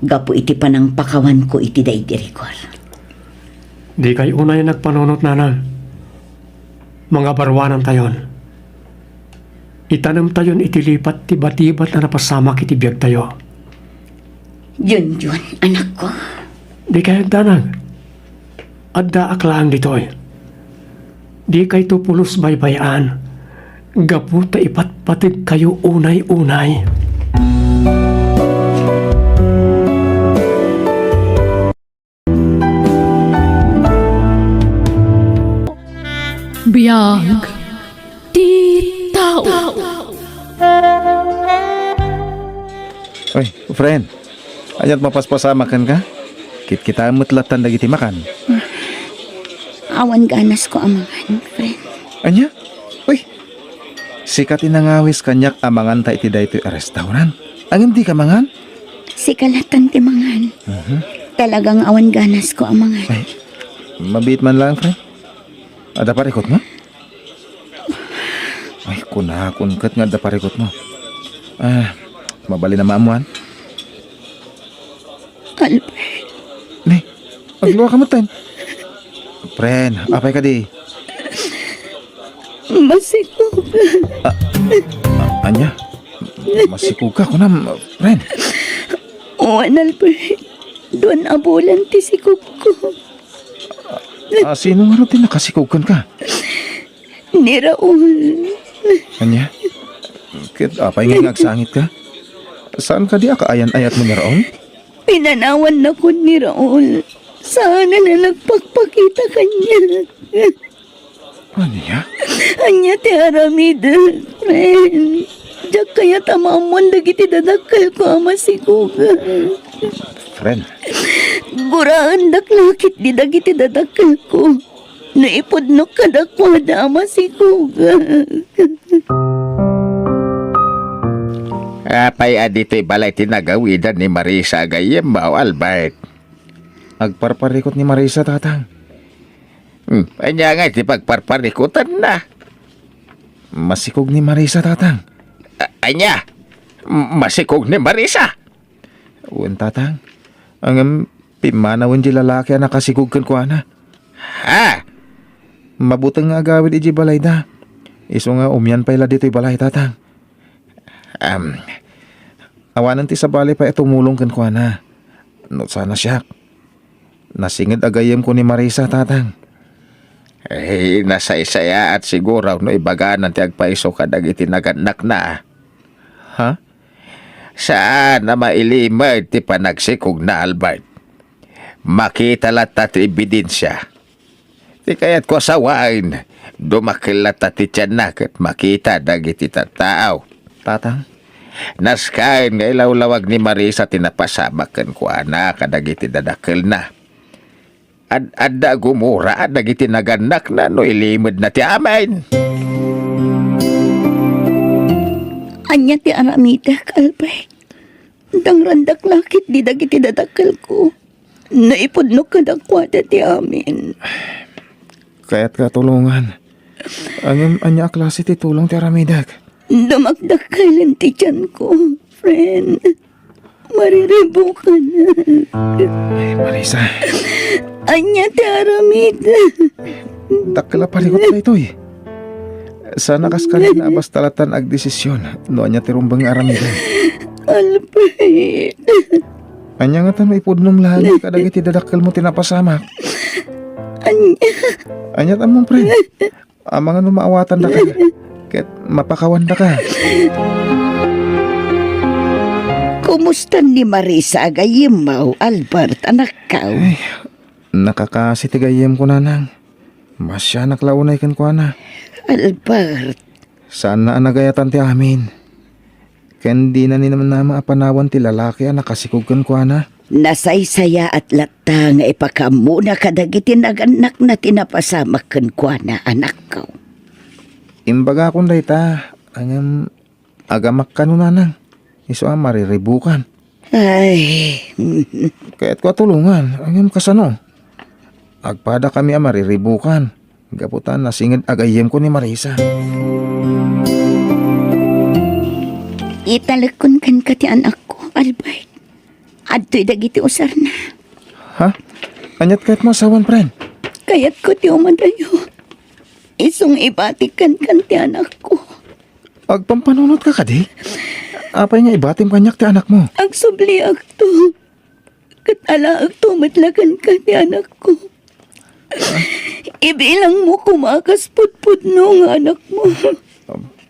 gapu iti panangpakawanko iti daydi Rigor. Dikay unay nagpanunot, Nanang. Mangabaruanantayon. Itanemtayon iti lipat ti batibat a napasamak iti biagtayo. Junjun, anakko. Dikay agdanag. Addaak laeng ditoy. Dikayto pulos baybay-an gapu ta ipatpategkayo unay-unay. Biag ti tao. Oy, friend. Ania't mapaspasamak kenka? Kitkitaem met lattan dagiti makan. Awan ganasko a mangan, friend. Ania? Uy, sika ti nangawis kaniak a manganta iti daytoy a restaurant. Ngem dika mangan? Sika lattan ti mangan. Mhm. Talagang awan ganasko a mangan. Ay, mabiit man laeng, friend. Adda parikutmo? Ay, kunakon ket nga adda parikutmo. Ah, mabalin a maammoan? Albert. Ni, agluaka metten. Pren, apay kadi? Masikog. Ah, ah, ania? Masikog ka, kunam, pren? Wen, Albert. Duan a bulan ti sikogko. Ah, sino nga ti nakasikog kenka? Ni Raul. Ania? Ket apay nga agsangit ka? Saan kadi a kaayan-ayatmo ni Raul? Pinanawannakon ni Raul. Saan a nagpakpakita kaniak. Ania? Ania ti aramidek, friend? Diak kayat a maammoan dagiti dadakkelko a masigoga. Friend. Guraendak la ketdi dagiti dadakkelko no ipudnok kadakuada a masigoga. Apay a ditoy balay ti nagawidan ni Marisa a gayyemmo, Albert? Agparparikut ni Marisa, Tatang. Hmm, ania ngay ti pagparparikutanna? Masikog ni Marisa, Tatang. A-, ania? M-, masikog ni Marisa? Wen, Tatang. Ngem pimmanawen ti lalaki a nakasikog kenkuana. Ha? Mabuteng nga agawid idiay balayda. Isu nga umian pay la ditoy balay, Tatang. Am, awanen ti sabali pay a tumulong kenkuana. No sana siak. Nasinged a gayyemko ni Marisa, Tatang. Eh, nasaysayaat siguro no ibaganan ti agpayso kadagiti nagannakna. Ha? Saan a mailimed ti panagsikogna, Albert. Makita latta ti ebidensia. Ti kayatko a sawen, dumakkel latta ti tianna ket makita dagiti tattao. Tatang? Nasken nga ilawlawag ni Marisa ti napasamak kenkuana kadagiti dadakkelna. Ad-adda a gumura dagiti nagannakna no ilimedna ti amin. Ania ti aramidek, Albert? Dangrandak la ketdi dagiti dadakkelko. Naipudnok kadakuada ti amin. Kayatka a tulongan. Ngem ania a klase ti tulong ti aramidek? Dumakdakkel ti tianko, friend. Mariribukan. Ay, Marisa. Ania ti aramid? Dakkel a parikut daytoy. Sana kas kanina a basta latan agdesisyon no ania ti rumbeng nga aramiden. Albert. Ania ngata no ipudnom laeng kadagiti dadakkelmo ti napasamak? Ania? Ania ti ammom, friend? Amangan no maawatandaka ket mapakawandaka. Kumusta ni Marisa a gayyemmo, Albert, anakko? Ay, nakakasi ti gayyemko, nanang. Masianak la unay kenkuana. Albert. Saanna a nagayatan ti amin. Ken dina ni namnama a panawan ti lalaki a nakasikog kenkuana. Nasaysayaat latta nga ipakaammona kadagiti nagannakna ti napasamak kenkuana, anakko. Imbagakon dayta, ngem agamak kano, nanang. Isu a mariribukan. Ay. Kayatko a tulongan, ngem kasano? Agpadakami a mariribukan, gapu ta nasinged a gayyemko ni Marisa. Italekkon kenka ti anakko, Albert. Adtoy dagiti usarna. Ha? Aniat kayatmo a sawen, friend? Kayatko ti umadayo. Isu nga ibatik kenka ti anakko. Agpampanunotka kadi? Apay nga ibatim kaniak ti anakmo? Agsubliakto. Ket alaekto met la kenka ti anakko. Ibilangmo koma a kas pudpudno nga anakmo.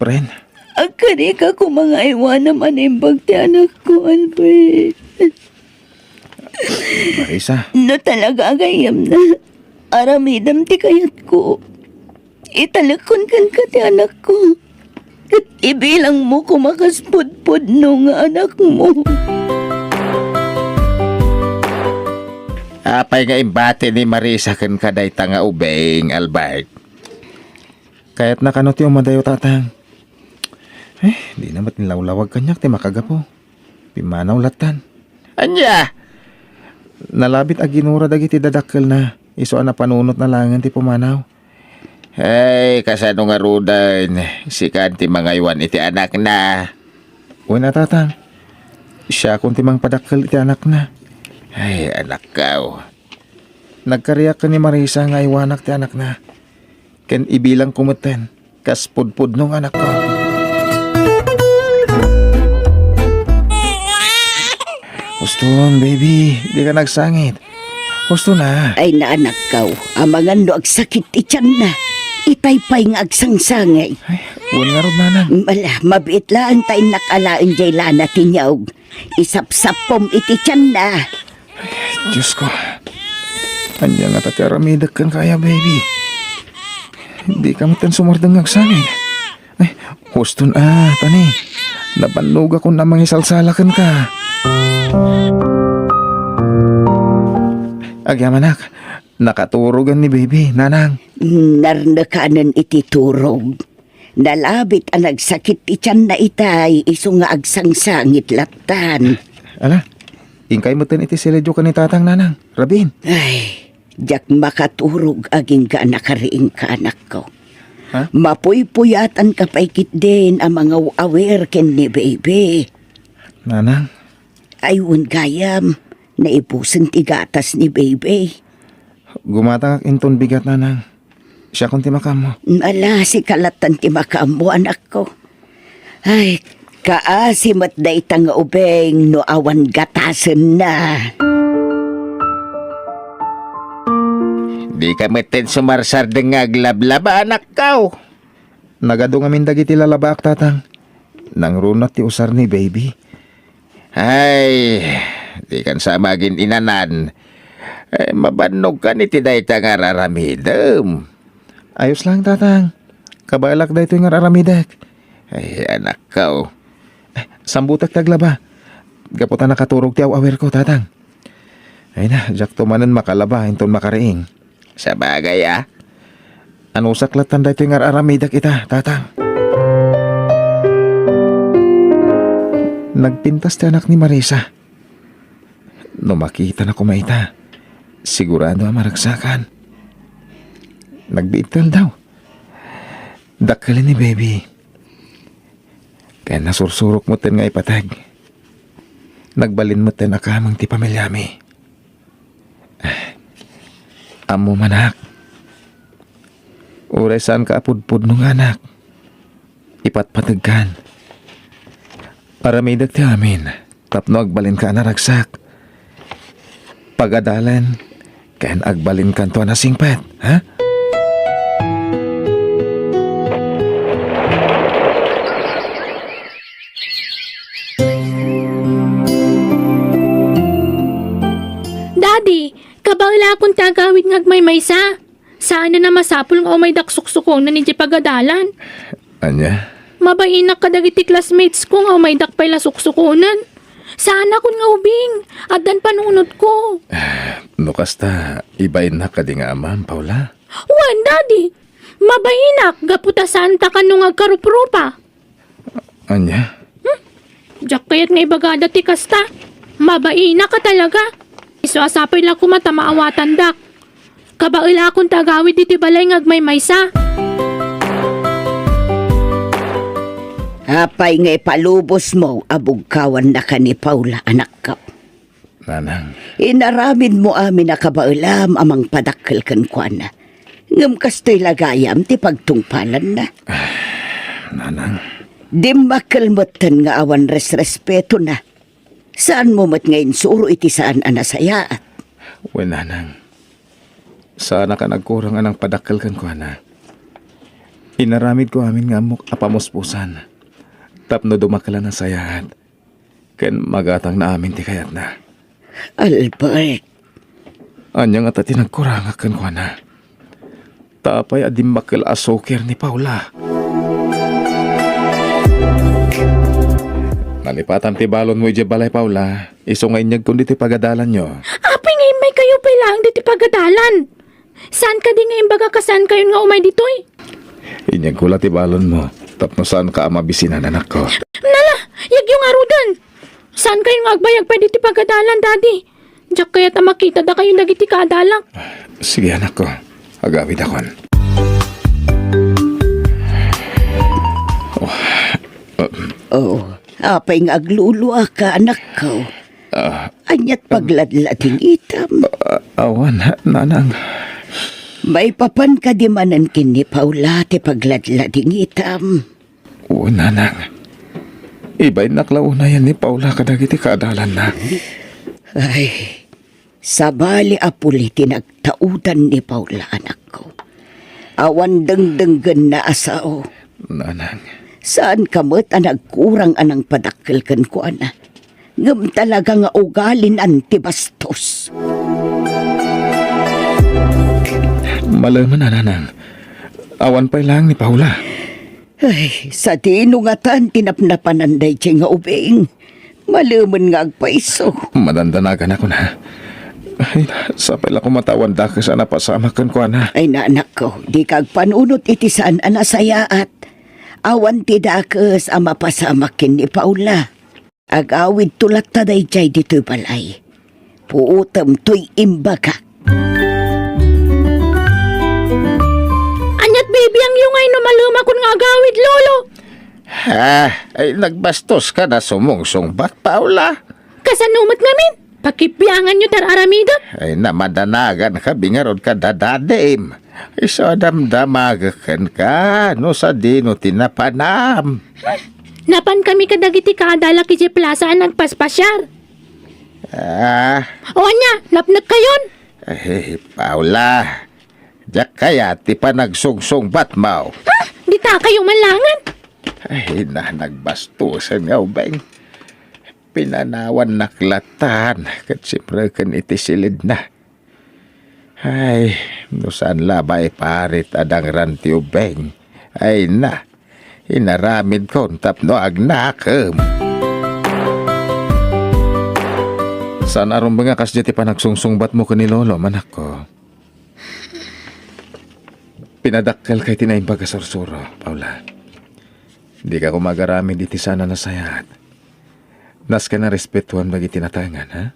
Friend. Agkarika koma nga aywanam a naimbag ti anakko, Albert. Marisa. No talaga a gayyemna, aramidem ti kayatko. Italekkon kenka ti anakko. Ket ibilangmo koma kas pudpudno nga anakmo. Apay nga imbati ni Marisa kenka dayta nga ubing, Albert? Kayatna kano ti umadayo, Tatang? Eh, dina met inlawlawag kaniak ti makagapu. Pimmanaw lattan. Ania? Nalabit a ginura dagiti dadakkelna, isu a napanunotna laengen ti pumanaw. Ay, kasano ngaruden? Sikan ti mangaywan iti anakna. Wen a, Tatang. Siakon ti mangpadakkel iti anakna. Ay, anakkaw. Nagkariak ken ni Marisa nga aywanak ti anakna. Ken ibilangko metten kas pudpudno nga anakko. Huston, baby. Dika nagsangit. Huston a. Ay, naanakkaw. Amangan no agsakit ti tianna. Itay pay nga agsangsangit. Ay, wen ngarud, Nanang. Ala, mabiit laeng ta innak alaen jay lana ti nyaw. Isapsappom iti tianna. Diosko, ania ngata ti aramidek kenka aya, baby? Dika metten sumardeng nga agsangit. Ay, huston a, Tani. Nabannogakon a mangisalsala kenka. Agyamanak, nakaturogen ni baby, Nanang. Narnekanen iti turog. Nalabit a nagsakit ti tianna itay, isu nga agsangsangit lattan. Ala, inkay metten iti seledio ken ni Tatang, Nanang. Rabin. Ay, diak makaturog agingga a nakariingka, anakko. Ha? Mapuypuyatanka pay ketdin a mangaw-awir ken ni baby. Nanang. Ay, wen gayam, naibusen ti gatas ni baby. Gumatangak inton bigat, Nanang. Siakon ti makaammo. Ala, sika lattan ti makaammo, anakko. Ay, kaasi met dayta nga ubing no awan gatasenna. Dika metten sumarsardeng nga aglablaba, anakkaw. Nagadu ngamin dagiti lalabaak, Tatang. Nangruna ti usar ni baby. Ay, dikan sa magin-inanan. Ay, mabannogkan iti dayta nga ar-aramidem. Ayos lang, Tatang. Kabaelak daytoy nga ar-aramidek. Ay, anakkaw. Ay, sambutek ti aglaba. Gapu ta nakaturog ti aw-awirko, Tatang. Ay na, diakto manen makalaba inton makariing. Sabagay a. Anusak lattan daytoy nga ar-aramidek ita, Tatang. Nagpintas ti anak ni Marisa. No makitana koma ita, sigurado a maragsakan. Nagbiit ti aldaw. Dakkel ni baby. Ken nasursurok metten nga ipateg. Nagbalin metten a kameng ti pamiliami. Ammo manak. Uray saanka a pudpudno nga anak. Ipatpategkan. Aramidek ti amin tapno agbalinka a naragsak. Pagadalen ken agbalinkanto a nasingpet, ha? Daddy, kabaelakon ti agawid nga agmaymaysa. Saanen a masapul nga umaydak suksukonen idiay pagadalan. Ania? Mabainak kadagiti classmates ko nga umaydak pay la suksukonen. Saanakon nga ubing. Addan panunotko. No kasta, ibainnak kadi nga amam, Paula? Wen, Daddy. Mabainak gapu ta saanta kano nga agkaruprupa. Ania? Hmm? Diak kayat nga ibagada ti kasta. Mabainak a talaga. Isu a sapay la koma ta maawatandak. Kabaelakon ti agawid iti balay nga agmaymaysa. Apay nga ipalubosmo a bugkawannaka ni Paula, anakko? Nanang. Inaramidmo amin a kabaelam a mangpadakkel kenkuana. Ngem kastoy la gayam ti pagtungpalanna. Nanang. Dimmakkel metten nga awan resrespetona. Saanmo met nga insuro iti saan a nasayaat? Wen, Nanang. Saanak a nagkurang a nangpadakkel kenkuana. Inaramidko amin nga ammok a pamuspusan tapno dumakkel a nasayaat. Ken magatangna amin ti kayatna. Albert. Ania ngata ti nagkurangak kenkuana? Ta apay a dimmakkel a suker ni Paula? Nalipatan ti balonmo idiay balay, Paula. Isu nga inyegkon ditoy pagadalanyo. Apay nga immaykayo pay laeng ditoy pagadalan? Saan kadi nga imbaga kasaankayon nga umay ditoy? Inyegko la ti balonmo tapno saanka a mabisinan, anakko. Nala, yegyo ngaruden! Saankayon nga agbayag pay ditoy pagadalan, Daddy? Diak kayat a makita dakayo dagiti kaadalak. Sige, anakko. Agawidakon. Oh, apay nga agluluaka, anakko? Ah, Ania't pagladladingitam? Ah, awan, nanang. Maipapan kadi manen ken ni Paula ti pagladladingitam? O, nanang. Ibainnak la unayen ni Paula kadagiti kaadalanna. Ay, sabali a puli ti nagtaudan ni Paula, anakko. Awan dengdenggenna a sao. Nanang. Saanka met a nagkurang a nangpadakkel kenkuana. Ngem talaga nga ugalinan ti bastos. Malemen a, nanang. Awan pay laeng ni Paula. Ay, sadino ngatan ti napnapanan daydiay nga ubing? Malemen nga agpayso. Madandanagan a kuna. Ay, sapay la koma ta awan dakes a napasamak kenkuana. Ay, nanakko, dika agpanunot iti saan a nasayaat. Awan ti dakes a mapasamak ken ni Paula. Agawidto latta daydiay ditoy balay. Puotem toy imbagak. Ania't bibiangyo ngay no malemakon nga agawid, Lolo? Ah, ay, nagbastoska a sumungsungbat, Paula. Kasano met ngamin? Pakibianganyo ti ar-aramidek. Ay, namadanagan ka, bingarod ka, dadadim. Isu a damdamagek kenka, no sadino ti napanam. Napankami kadagiti kaadalak idiay plaza a nagpaspasiar. Ah. O ania, napnekkayon? Eh, Paula, diak kayat ti panagsungsungbatmo. Ha? Dita kayo man langan? Ay, na, nagbastusen nga ubing. Pinanawannak latan ket simreken iti silidna. Ay, no saan la maiparit a dangran ti ubing. Ay na, inaramidkon tapno agnakem. Saan a rumbeng a kasdiay ti panagsungsungbatmo ken ni Lolo, anakko. Pinadakkelka iti naimbag a sursuro, Paula. Dika koma agaramid iti saan a nasayaat. Nasken a respetuem dagiti natengngan, ha?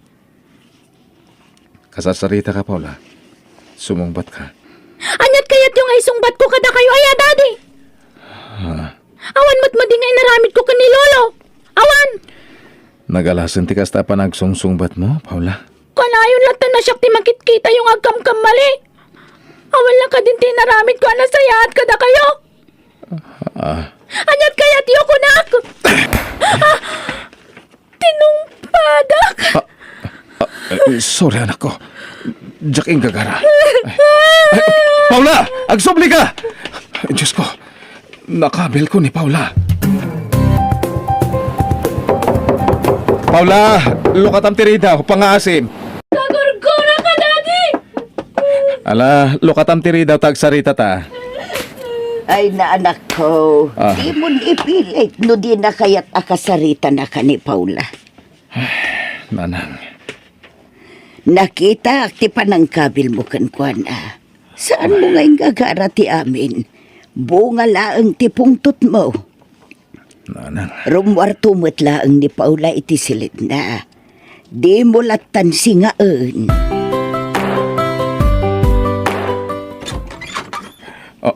Kasarsaritaka, Paula. Sumungbatka. Ania't kayatyo nga isungbatko kadakayo aya, Daddy? Ah. Awan met madi nga inaramidko ken ni Lolo. Awan! Nagalasen ti kasta a panagsungsungbatmo, Paula? Kanayon latta a siak ti makitkitayo nga agkamkamali. Awan la kadin ti inaramidko a nasayaat kadakayo. Ah. Ania't kayatyo, kunak? Ah! Tinungpadak. Ah, ah, eh, sorry, anakko. Diak inggagara. Ay, ay, Paula! Agsubli ka! Ay, Diyos ko, nakabilko ni Paula. Paula, lukatam ti ridaw, pangaasim. Nagurgura ka, Daddy! Ala, lukatam ti ridaw ta agsaritata. Ay, na, anakko. Ah. Dimon ipilit no dina kayat a kasaritanaka ni Paula. Nanang. Nakitak ti panangkabilmo kenkuana. Saanmo nga inggagara ti amin. Bunga laeng ti pungtotmo. Nanang. Rummuarto met laeng ni Paula iti silidna. Dimo lattan singaen. Oh,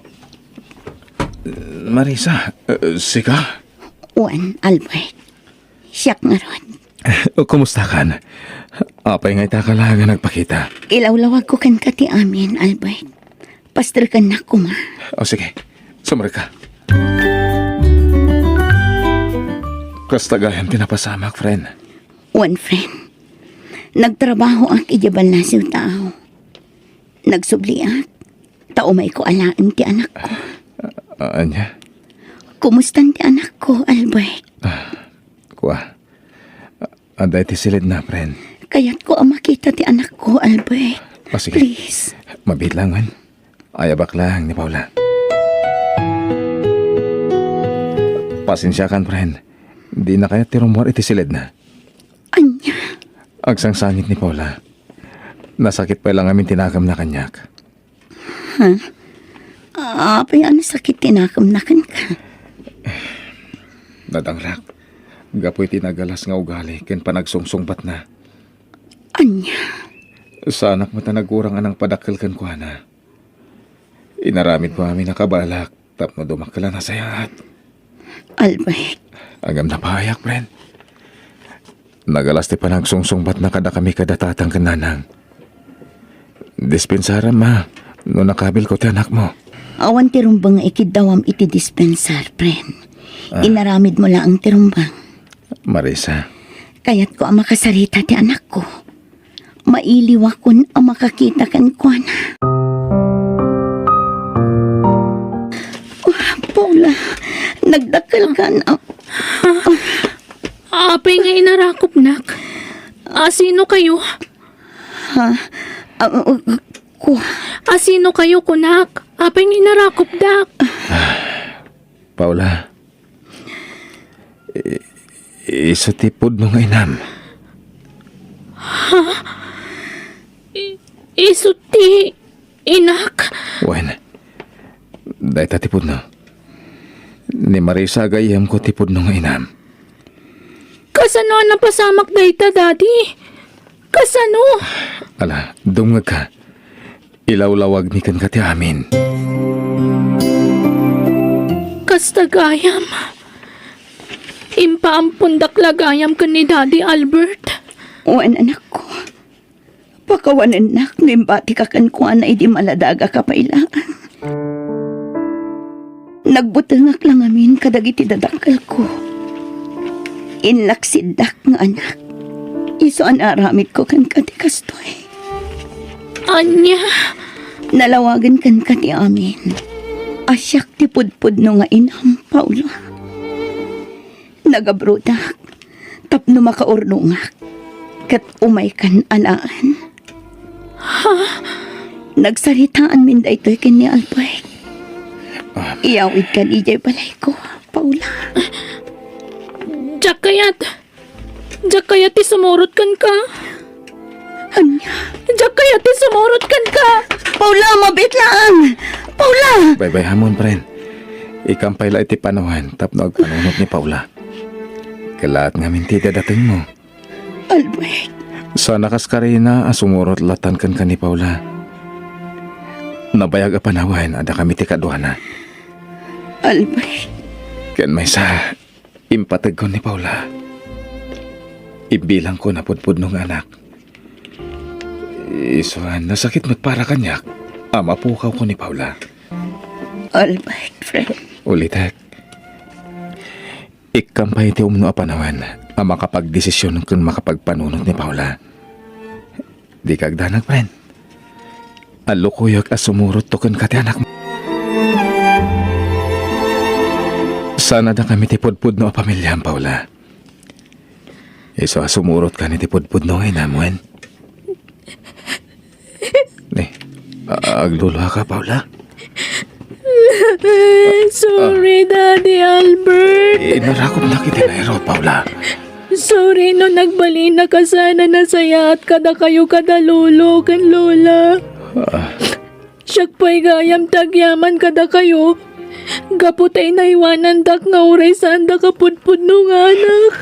Marisa, eh, sika? Wen, Albert. Siak ngarud. Kumusta kan? Apay nga ita ka la nga nagpakita? Ilawlawagko kenka ti amin, Albert. Pasterkennak koma. O, sige. Sumrek ka. Kasta gayam ti napasamak, friend. Wen, friend. Nagtrabahoak idiay ballasiw taaw. Nagsubliak, ta umayko alaen ti anakko. A-, ania? Kumustan ti anakko, Albert? Ah, kua. A-, adda iti silidna, friend. Kayatko a makita ti anakko, Albert. Ah, sige. Please. Mabiit lang, wen. Ayabak lang ni Paula. Pasensiakan, friend. Dina kayat ti rummuar iti silidna. Ania? Agsangsangit ni Paula. Nasakit pay la ngamin ti nakemna kaniak. Ha? Apay a nasakit ti nakemna kenka? Nadanglak. Gapu iti nagalas nga ugali ken panagsungsungbatna. Ania? Saanak met a nagkurang a nangpadakkel kenkuana. Inaramidko amin a kabalak tapno dumakkel a nasayaat. Albert. Agam napahayak, friend. Nagalas ti panagsungsungbatna kadakami kada tatang ken nanang. Dispensaram, ma, no nakabilko ti anakmo. Awan ti rumbeng nga ikiddawam iti dispensar, friend. Ah. Inaramidmo laeng ti rumbeng. Marisa. Kayatko a makasarita ti anakko. Mailiwakon a makakita kenkuana. Ah, Paula, nagdakkelkan a- Apay nga inarakupnak? Asino kayo? Ha? Ah, ah, ah, ku- Asino kayo, kunak? Apay nga inarakupdak? Paula, i- isu ti pudno nga inam. Ha? I- isu ti inak? Wen, dayta ti pudno. Ni Marisa a gayyemko ti pudno nga inam. Kasano a napasamak dayta, Daddy? Kasano? Ala, dumngegka. Ilawlawagmi kenka ti amin. Kasta gayam. Impaampondak la gayam ken ni Daddy Albert. Wen, anakko. Pakawanennak no imbatika kenkuana idi maladagak a pay laeng. Nagbutengak la ngamin kadagiti dadakkelko. Inlaksiddak nga anak. Isu a naaramidko kenka ti kastoy. Ania? Nalawagen kenka ti amin. A siak ti pudpudno nga inam, Paula. Nagabrodak tapno makaurnongak, ket umaykan alaen. Ha? Nagsaritaanmin daytoy ken ni Albert. Ah. Iyawidkan idiay balayko, Paula. Diak kayat. Diak kayat ti sumurot kenka. Ania? Diak kayat ti sumurot kenka. Paula, mabiit laeng! Paula! Baybayamon, friend. Ikkampay la iti panawen tapno agpanunot ni Paula. Kalaat ngamin ti dadatengmo. Albert. Sana kas karina a sumurot latan kenka ni Paula. Nabayag a panawen a dakami ti kaduana. Albert. Ken maysa, impategko ni Paula. Imbilangko a pudpudno nga anak. Isu a nasakit met para kaniak a mapukawko ni Paula. Albert, friend. Ulitek. Ikkampay ti umno a panawen a makapagdesisyon ken makapagpanunot ni Paula. Dika agdanag, friend. Allukoyak a sumurotto kenka ti anakmo. Sana dakami ti pudpudno a pamiliam, Paula. Isu a sumurotka iti pudpudno nga inam, wen? Ni, a-, agluluaka, Paula? Sorry, Daddy Albert. Inarakupnak iti nairo, Paula. Sorry no nagbalinak a sana nasayaat kadakayo kada lolo ken lola. Ah. Siak pay gayam ti agyaman kadakayo, gapu ta inaywanandak nga uray saandak a pudpudno nga anak.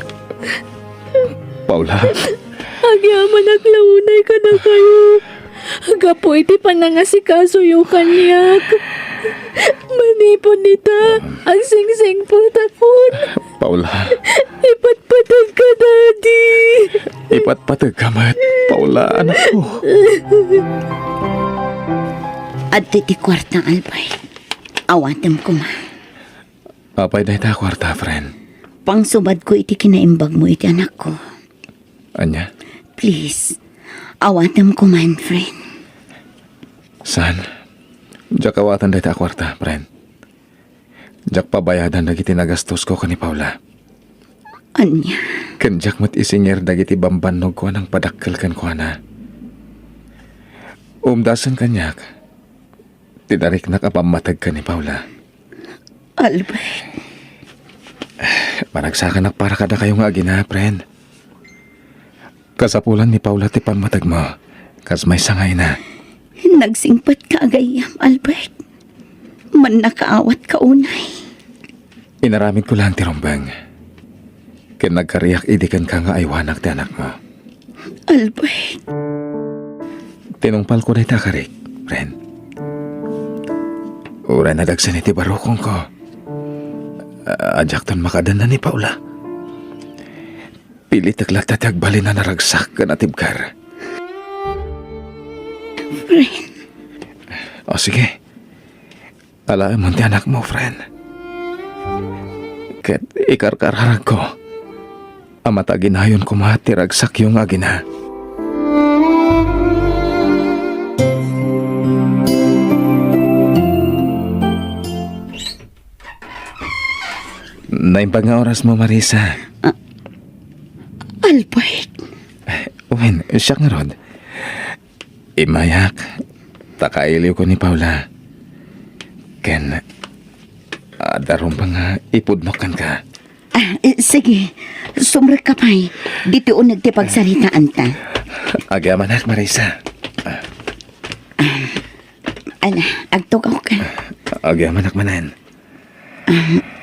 Paula. Agyamanak la unay kadakayo. Gapu iti panangasikasoyo kaniak. Manipud ita, agsingsingpet a kun. Paula. Ipatpateg ka, Daddy. Ipatpateg ka met, Paula, anakko. Adtoy ti kuarta, Albert. Awatem koma. Apay dayta a kuarta, friend? Pangsubadko iti kinaimbagmo iti anakko. Ania? Please, awatem koman, friend. Saan? Diak awaten dayta a kuarta, friend. Diak pabayadan dagiti nagastosko ken ni Paula. Ania? Ken diak met isingir dagiti bambannogko a nangpadakkel kenkuana. Umdasen kaniak ti nariknak a pammateg ken ni Paula. Albert. Managsakanak para kadakayo nga agina, friend. Kasapulan ni Paula ti pammategmo, kas maysa nga ina. Nagsingpet ka a gayyem, Albert. Mannakaawat ka unay. Inaramidko laeng ti rumbeng. Ken nagkariak idi kenka nga aywanak ti anakmo. Albert. Tinungpalko dayta a karik, friend. Uray nadagsen iti barukongko. A-, adiakton makadanna ni Paula. Pilitek latta ti agbalin a naragsak ken natibker. Friend. O, sige. Alaemon ti anakmo, friend. Ket ikarkararagko a mataginayon koma ti ragsakyo nga agina. Naimbag nga orasmo, Marisa. Ah, Albert. Wen, siak ngarud. Immayak, ta kailiwko ni Paula. Ken, adda rumbeng nga ipudnok kenka. Ah, eh, sige. Sumrekka pay. Ditoy uneg ti pagsaritaanta. Agyamanak, Marisa. Ala, agtugawka. Agyamanak manen. Ah,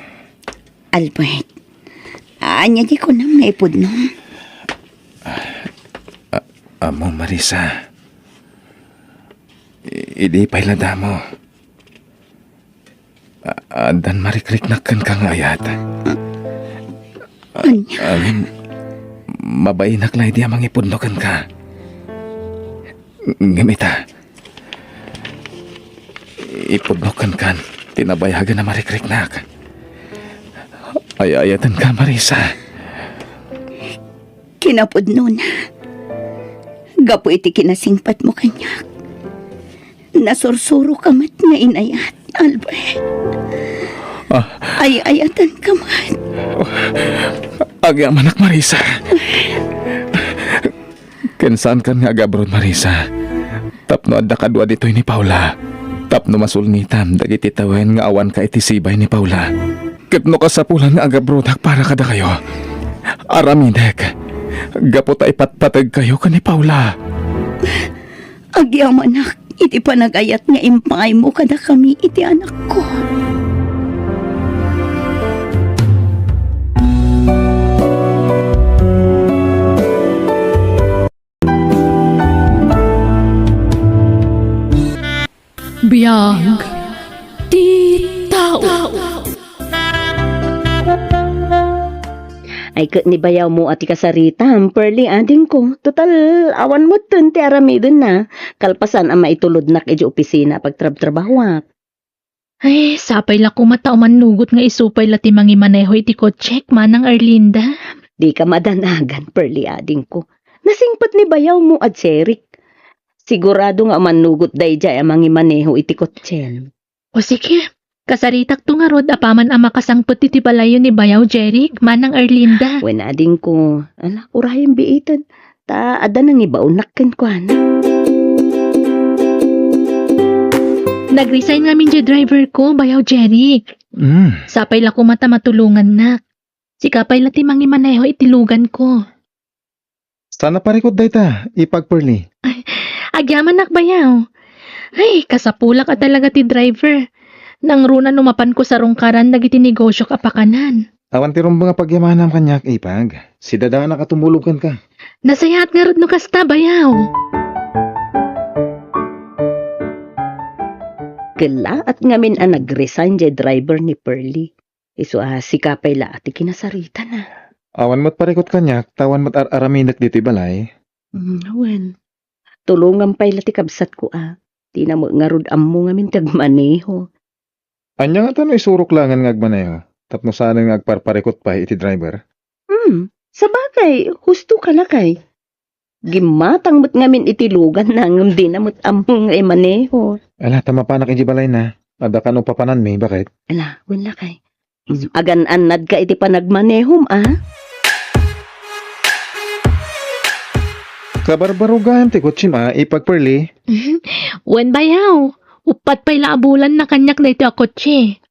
Albert, ania ti kunam nga ipudno? A-, ammo, Marisa. I-, idi pay la damo. A-, addan marikriknak kenka nga ayat. Ania? Ngem, mabainak la idi a mangipudno kenka. Ngem ita, ipudnok kenkan ti nabayagen a marikriknak. Ay-ayatenka, Marisa. Kinapudnona, gapu iti kinasingpetmo kaniak, nasursuroka met nga inayat, Albert. Ah. Ay-ayatenka met. Agyamanak, Marisa. Ken saankan nga ag-abroad, Marisa, tapno adda kadua ditoy ni Paula, tapno masulnitam dagiti tawen nga awanka iti sibay ni Paula. Ket no kasapulan nga ag-abroadak para kadakayo, aramidek gapu ta ipatpategkayo ken ni Paula. Agyamanak iti panagayat nga impangaymo kadakami iti anakko. Biag ti tao. Ay, ket ni bayawmo a ti kasaritam, Pearly, adingko. Total, awan metten ti aramidenna. Kalpasan a maitulodnak idiay opisina a pagtrabtrabahoak. Ay, sapay la koma ta umannugot nga isu pay la ti mangimaneho iti kotsek, Manang Erlinda. Dika madanagan, Pearly, adingko. Nasingpet ni bayawmo a Jeric. Sigurado nga umannugot daydiay a mangimaneho iti kotsem. O sige, kasaritakto ngarud apaman a makasangpet iti balayyo ni bayaw Jeric, Manang Erlinda. Wen, adingko, ala, urayem biiten, ta adda nangibaonnak kenkuana. Nag-resign ngamin diay driver ko, bayaw Jeric. Mm. Sapay la koma ta matulongannak. Sika pay la ti mangimaneho iti lugan ko. Saan a parikut dayta, Ipag Pearly? Ay, agyamanak bayaw. Ay, kasapulak a talaga ti driver. Nangruna no mapanko sarungkaran dagiti negosiok a pakanan. Awan ti rumbeng a pagyamanam kaniak, Ipag. Sidadanak a tumulong kenka. Nasayaat ngarud no kasta, bayaw. Kellaat ngamin a nag-resign diay driver ni Pearly. Isu a sika pay la a ti kinasaritana. Awan met parikut kaniak, ta awan met ar-aramidek ditoy balay. Mm, wen. Tulongam pay la ti kabsatko a. Dina met ngarud ammo ngamin ti agmaneho. Ania ngata no isurok laengen nga agmaneho, tapno saanen nga agparparikut pay iti driver? Hmm, sabagay, husto ka lakay. Gimmatang met ngamin iti luganna ngem dina met ammo nga imaneho. Ala, ta mapanak iti balayna. Adda kano papananmi, baket? Ala, wen lakay. Mm, agan-annadka iti panagmanehom, a? Kabarbarugayam ti kotsem, a, Ipag Pearly? Wen, bayaw. Uppat pay la a bulan na kaniak daytoy a kotse.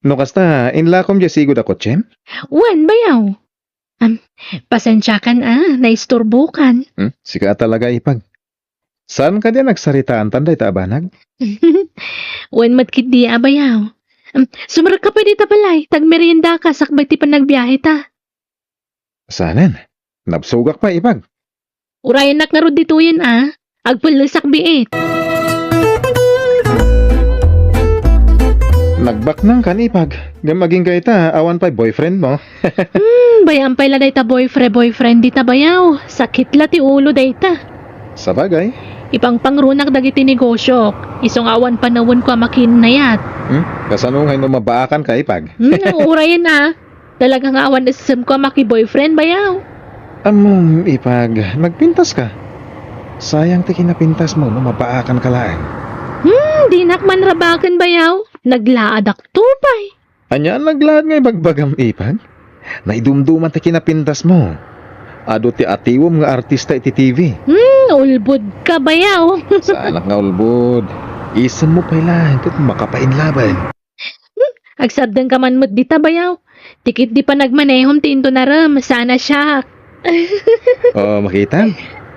No kasta, inlakom diay sigud a kotsem? Wen, bayaw. Am, pasensiakan a, naisturbokan. Hmm? Sika a talaga, Ipag. Saan kadi a nagsaritaantan dayta a banag? Wen met ketdi a bayaw. Am, sumrekka pay dita balay, ta agmeriendaka sakbay ti panagbiaheta. Saanen? Nabsogak pay, Ipag. Urayennak ngarud ditoyen a. Agpellesak biit. Nagbaknang kan ipag. Ngem agingga ita, awan pay boyfriend mo. Hmm, bay-am pay la dayta boyfriend, boyfriend dita bayaw. Sakit la ti ulo dayta. Sabagay. Ipangpangrunak dagiti negosyo. Isu nga awan panawenko a makiinnayat. Hmm? Kasano ngay no mabaakan ka, ipag? Hmm, nauray a. Talaga nga awan essemko a maki-boyfriend, bayaw. Ammom, ipag, nagpintas ka. Sayang ti kinapintas mo no mabaakan ka laeng. Hmm, dinak man rabaken, bayaw. Naglaadak to pay. Ania a naglaad nga ibagbagam, ipag? Naidumduman ti kinapintas mo. Adu ti atiwem nga artista iti T V. Hmm, ulbod ka, bayaw. Saanak nga ulbod. Isem mo pay laeng ket makapainlaben. Hmm, agsardeng ka man met dita, bayaw. Ti ket di panagmanehom ti intunarem, saan a siak. Oh, makita?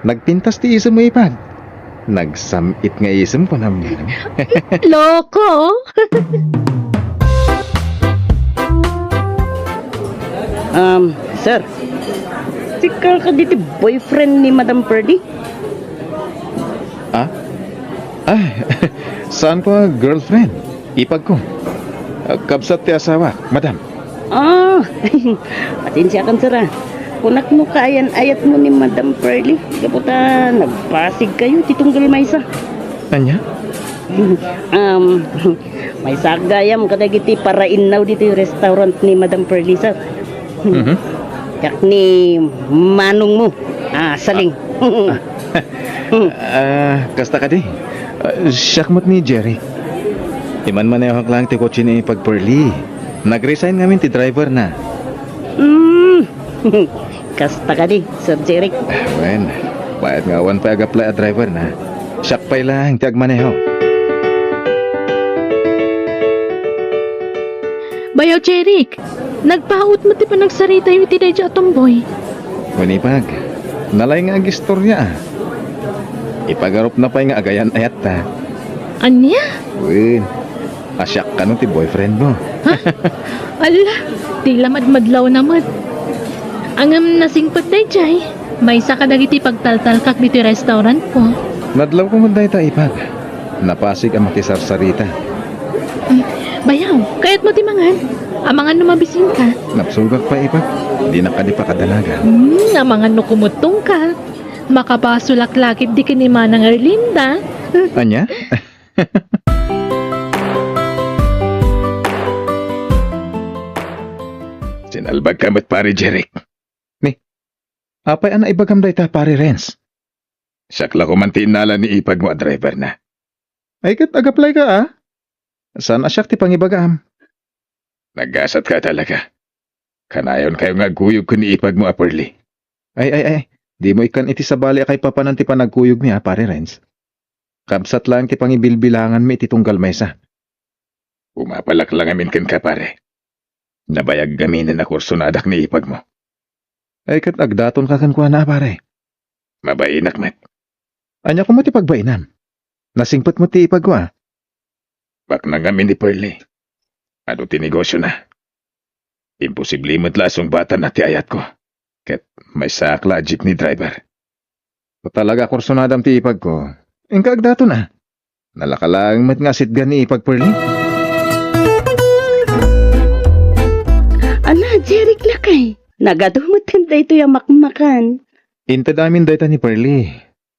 Nagpintas ti isem mo, ipag. Nagsam-it nga isem, kunam nga. Loko! Um, sir, sika kadi ti boyfriend ni Madam Pearly? Ah? Ah, saan ko a girlfriend? Ipag ko. Ah, kabsat ti asawak, madam. Ah, pasensiakan, sir, ah. Kunak no kaayan-ayatmo ni Madam Pearly, gapu ta nagpasig kayo ti tunggal maysa. Ania? Um, maysa gayam kadagiti parainnaw ditoy restaurant ni Madam Pearly, sir. Mhm. Diak ni manong mo. Ah, saling. Ah, kasta kadi? Ah, siak met ni Jerry. Imanmanehok laeng ti kotse ni Ipag Pearly. Nag-resign ngamin ti driver na. Mm. Kasta kadi, Sir Jeric? Ah, wen, bayat nga awan pay ag-apply a driver na. Siak pay laeng ti agmaneho. Bayaw, Jeric, nagpaut met ti panagsaritayo iti daydiay a tomboy. Wen, ipag, nalay nga agistorya, ah. Ipagarupna pay nga agayan-ayatta. Ania? Wen, a siak kano ti boyfriend mo. Ha? Ala, ti la madmadlawna met. Ngem nasingpet daydiay, maysa kadagiti pagtaltalkak ditoy restaurantko. Nadlawko met dayta, ipag. Napasig a makisarsarita. Mm, bayaw, kayatmo ti mangan? Amangan no mabisinka. Napsugak pay, ipag. Dinak kadi pakadanagan. Hmm, amangan no kumuttongka. Makabasolak la ketdi ken ni Manang Erlinda. Ania? Sinalbagka met, Pare Jeric. Ni, apay a naibagam dayta, Pare Renz? Siak la koman ti innala ni ipagmo a driver na. Ay, ket ag-apply ka, a? Saan a siak ti pangibagam? Naggasat ka talaga. Kanayon kayo nga agkuyog ken ni ipagmo a Pearly. Ay, ay, ay. Dimo ikkan iti sabali a kaipapanan ti panagkuyogmi, a, Pare Renz. Kabsat laeng ti pangibilbilanganmi iti tunggal maysa. Umapalak la ngamin kenka, pare. Nabayag ngaminen a kursonadak ni ipagmo. Ay, ket agdatonka kenkuana, a, pare. Mabainak met. Ania koma ti pagbainam? Nasingpet met ti ipagko, a. Baknang ngamin ni Pearly. Adu ti negosyona. Imposible met la a sungbatanna ti ayatko. Ket maysaak la a jeepney driver. No talaga a kursonadam ti ipagko, inka agdaton, a. Nalaka laeng met nga asitgan ni ipag Pearly. Ala, Jeric lakay. Nagadu met daytoy a makmakan. Inted amin dayta ni Pearly.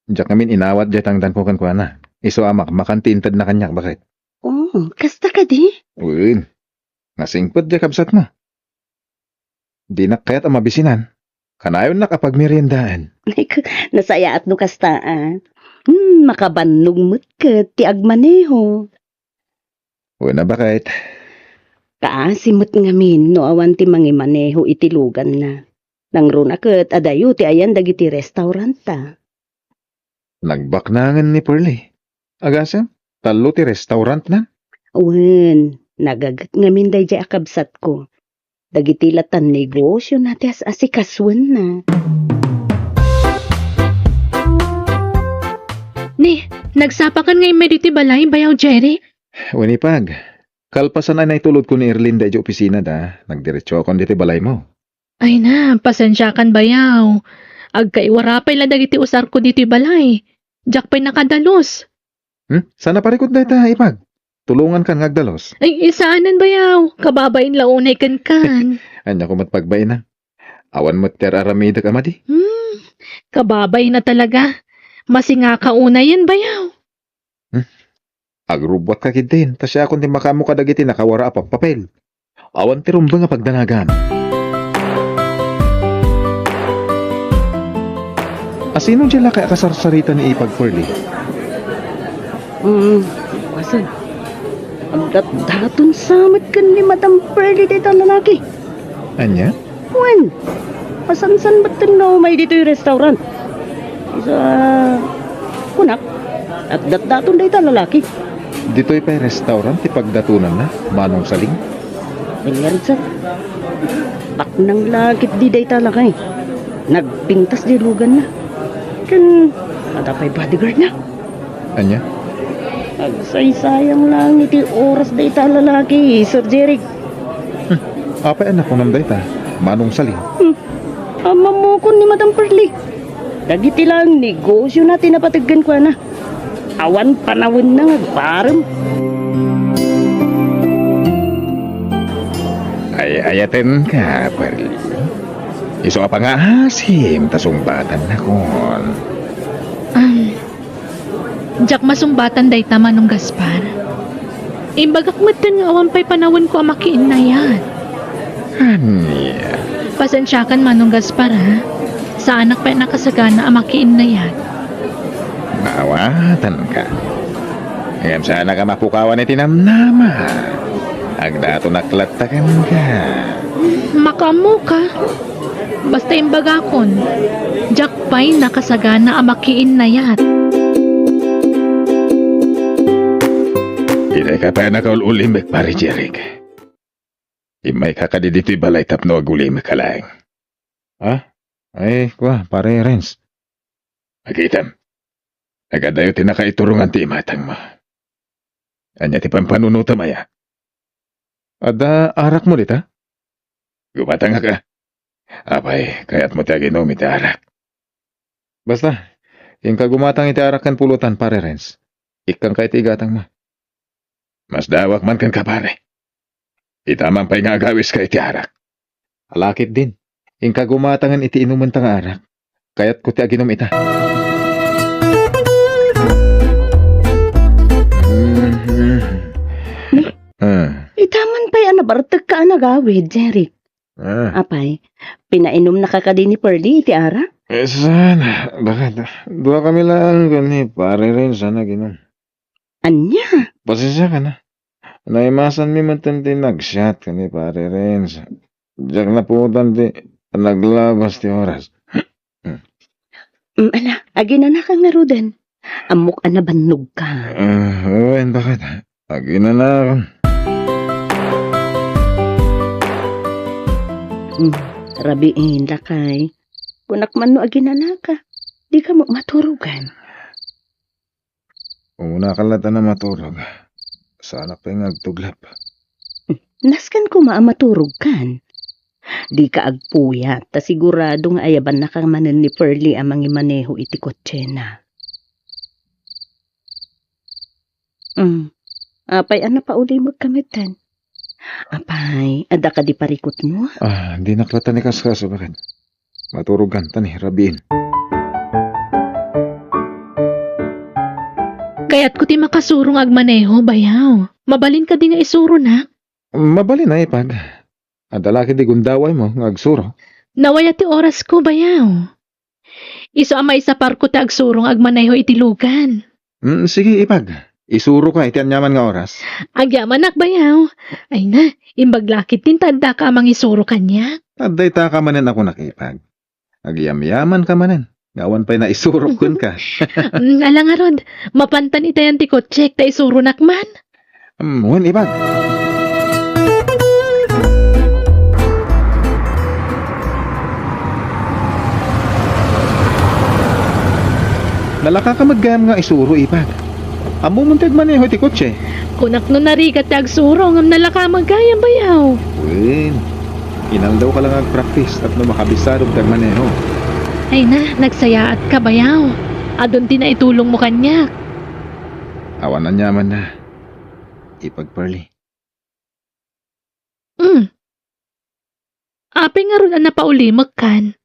Diak ngamin inawat diay tangdanko kenkuana. Isu a makmakan ti intedna kaniak, baket. Oh, kasta kadi? Wen. Nasingpet diay kabsatmo. Dinak kayat a mabisinan. Kanayonnak a pagmeriendaen. Nasayaat no kasta, a. Hmm, makabannog met ket ti agmaneho. Wen a, baket. Kaasi met ngamin no awan ti mangimaneho iti luganna. Nangruna ket adayo ti ayan dagiti restauranta. Nagbaknangen ni Pearly. Agasem, tallo ti restaurantna? Wen, nagaget ngamin daydiay a kabsatko. Dagiti latan negosyona ti as-asikasuenna. Ni, nagsapakan nga immay ditoy balay, bayaw Jeric? Wen, ipag. Kalpasan a naitulodko ni Erlinda idiay opisinada, nagdiretsokon ditoy balaymo. Ay na, pasensiakan bayaw. Agkaiwara pay la dagiti usarko ditoy balay. Diak pay nakadalus. Hmm? Saan a parikut dayta, ipag? Tulongankan nga agdalus. Ay, saanen, bayaw. Kababain la unay kenkan. Ania koma ti pagbainam? Awan met ti ar-aramidek a madi. Hmm, kababain a talaga. Masingaka unayen, bayaw. Hmm. Agrubbuatka ketdin, ta siakon ti makaammo kadagiti nakawara a pappapel. Awan ti rumbeng a pagdanagam. Asino diay lakay a kasarsarita ni Ipag, Pearlie? Mm, asan? Agdatdaton sa met ken ni Madam Pearlie dayta lalaki. Ania? Wen, masansan metten nga umay ditoy restaurant. Isu a kunak, agdatdaton dayta lalaki. Ditoy pay restaurant ti pagdatonanna, Manong Saling? Ay, ngarud, sir. Baknang la ketdi dayta lakay. Nagpintas diay luganna. Ken adda pay bodyguardna. Ania? Agsaysayang laeng iti oras dayta a lalaki, Sir Jeric. Hmm. Apay a nakunam dayta, Manong Saling? Hmm. Ammamokon ni Madam Pearlie. Dagiti laeng negosiona ti napateg kenkuana. Awan panawenna nga agparem. Ay-ayatenka, Pearlie. Isu a pangaasim ta sungbatan nakon. Um, Diak masungbatan dayta, Manong Gaspar. Imbagak metten nga awan pay panawenko a makiinnayat. Ania? Pasensiakan, Manong Gaspar, ha? Saanak pay a nakasagana a makiinnayat. Maawatanka. Ngem saanak a mapukawan iti namnama. Agdatonak latta kenka. Makaammoka? Basta imbagakon, diak pay nakasagana a makiinnayat. Dayta ka pay a nakaul-ulimek, Pare Jeric. Immayka kadi ditoy balay tapno agulimek laeng. Ah? Ay, kua, Pare Renz. Nakitam. Nagadayo ti nakaiturongan ti imatangmo. Ania ti pampanunotam aya? Adda arakmo dita? Gumatangak a. Apay, kayatmo ti aginom iti arak? Basta, inka gumatang iti arak ken pulutan, Pare Renz. Ikkanka iti igatangmo. Masdaawak man kenka, pare. Ita man pay nga agawiska iti arak. Ala ketdin, inka gumatangen iti inumenta nga arak. Kayatko ti aginom ita. Mhm. Ah. Ita man pay a nabartekka a nagawid, Jeric. Ah. Apay, pinainumnaka kadi ni Pearlie iti arak? Eh, saan? Bakit? Dua kami lang ken ni Pare Renz a nag-inum. Ania? Pasensiakan a. Naimasanmi metten ti nag-shot ken ni Pare Renz. Diak napuotan ti naglabas ti oras. Mm, ala, aginanaka ngaruden. Ammok a nabannogka. Ah, wen, bakit? Aginanakon. Mm, rabiin, lakay. Kunak man no aginanaka. Dika met maturogan. Umuna ka latta a maturog. Saanak pay nga agtuglap. Nasken koma a maturogkan. Dika agpuyat, ta sigurado nga ayabannaka manen ni Pearlie a mangimaneho iti kotsena. Mm. Apay a napaulimekka metten? Apay, adda kadi parikutmo? Ah, dinak latta ni kaskaso, bakit? Maturogkan ta ni rabiin. Kayatko ti makasuro nga agmaneho, bayaw. Mabalin kadi nga isuronak? Mabalin a, Ipag. Adda la kadi gundawaymo nga agsuro? Nawaya ti orasko, bayaw. Isu a maisaparko ti agsuro nga agmaneho iti lugan. Mm, sige, Ipag. Isuroka iti aniaman nga oras. Agyamanak, bayaw. Ay na, imbag la ketdin ta addaka a mangisuro kaniak. Adda itaka manen a kunak, Ipag. Agyamyamanka manen nga awan pay naisurok kenka. Mm, ala ngarud, mapantan itayan ti kotsek ta isuronak man. Mm, wen, Ipag. Nalakaka met gayam nga isuro, Ipag. Ammom ti agmaneho ti kotse? Kunak no narigat ti agsuro ngem nalaka met gayam, bayaw. Wen, inaldaw ka la nga agpraktis tapno makabisadom ti agmaneho. Ay na, nagsayaatka, bayaw. Adun ti naitulongmo kaniak. Awan aniamanna. Ipag Pearly. Mm. Apay ngarud a napaulimekkan?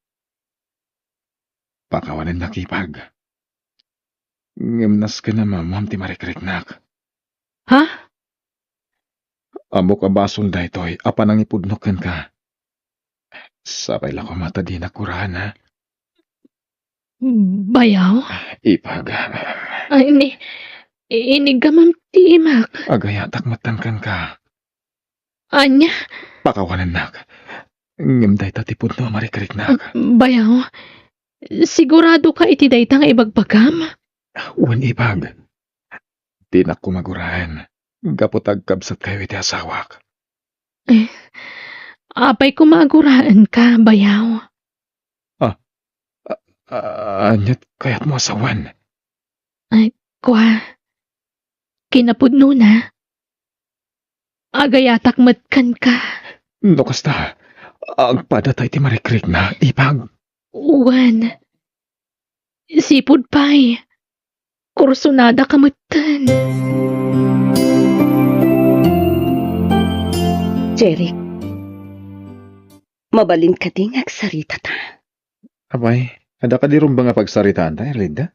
Pakawanennak, Ipag. Ngem nasken a maammoam ti marikriknak. Ha? Ammok a basol daytoy a panangipudnok kenka. Sapay la koma ta dinak guraen, ha? Bayaw? Ipag. Ay, ni, inigamam ti imak. Agayatak metten kenka. Ania? Pakawanennak. Ngem dayta ti pudno a marikriknak. Bayaw, sigurado ka iti dayta nga ibagbagam? Wen, Ipag. Dinak koma guraen, gapu ta agkabsatkayo iti asawak. Eh, apay koma a guraenka, Bayaw? Ah, a-, a-, aniat kayatmo a sawen? Ay, kua, kinapudnona, agayatak met kenka. No kasta, agpadata iti marikrikna, Ipag. Wen, sipud pay, kursunada ka metten. Jeric, mabalin kadi nga agsaritata? Apay, adda kadi rumbeng a pagsaritaanta, Erlinda?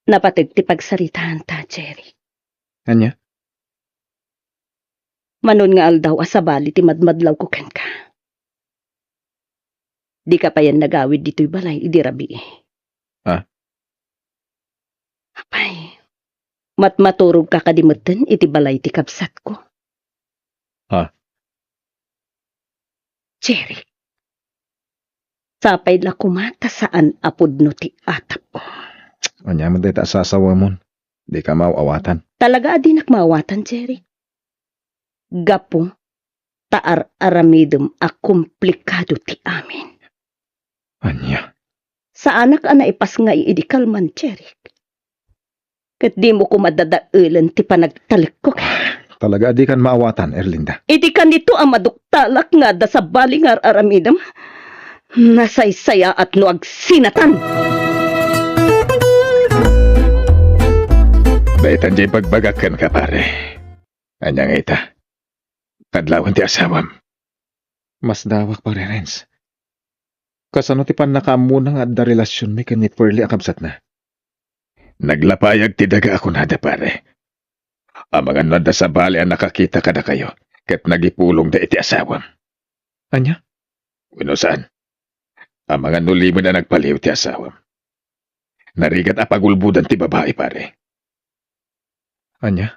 Napateg ti pagsaritaanta, Jeric. Ania? Manon nga aldaw a sabali ti madmadlawko kenka. Dika payen nagawid ditoy balay idi rabii. Ah? Apay, matmaturogka kadi metten iti balay ti kabsatko? Ah? Jeric, sapay la koma ta saan a pudno ti atapko. Ania met dayta a sasawemon? Dika maaw-awatan. Talaga a dinak maawatan, Jeric. Gapu ta ar-aramidem a komplikado ti amin. Ania? Saanak a naipasngay idi kalman, Jeric. Ket dimo koma dadaelen ti panagtalekko. Talaga a dikan maawatan, Erlinda. Idi kanito a maduktalak nga adda sabali nga ar-aramidem, nasaysayaat no agsinatan. Daytan diay ibagbagak kenka, pare. Ania nga ita? Kadlawen ti asawam. Masdawak, Pare Renz. Kasano ti pannakaammona nga adda relasionmi ken ni Pearly a kabsatna? Naglapayag ti daga a kunada, pare. Amangan no adda sabali a nakakita kadakayo ket nagipulongda iti asawam. Ania? Wenno saan? Amangan no limed a nagpaliw ti asawam. Narigat a pagulbodan ti babai, pare. Ania?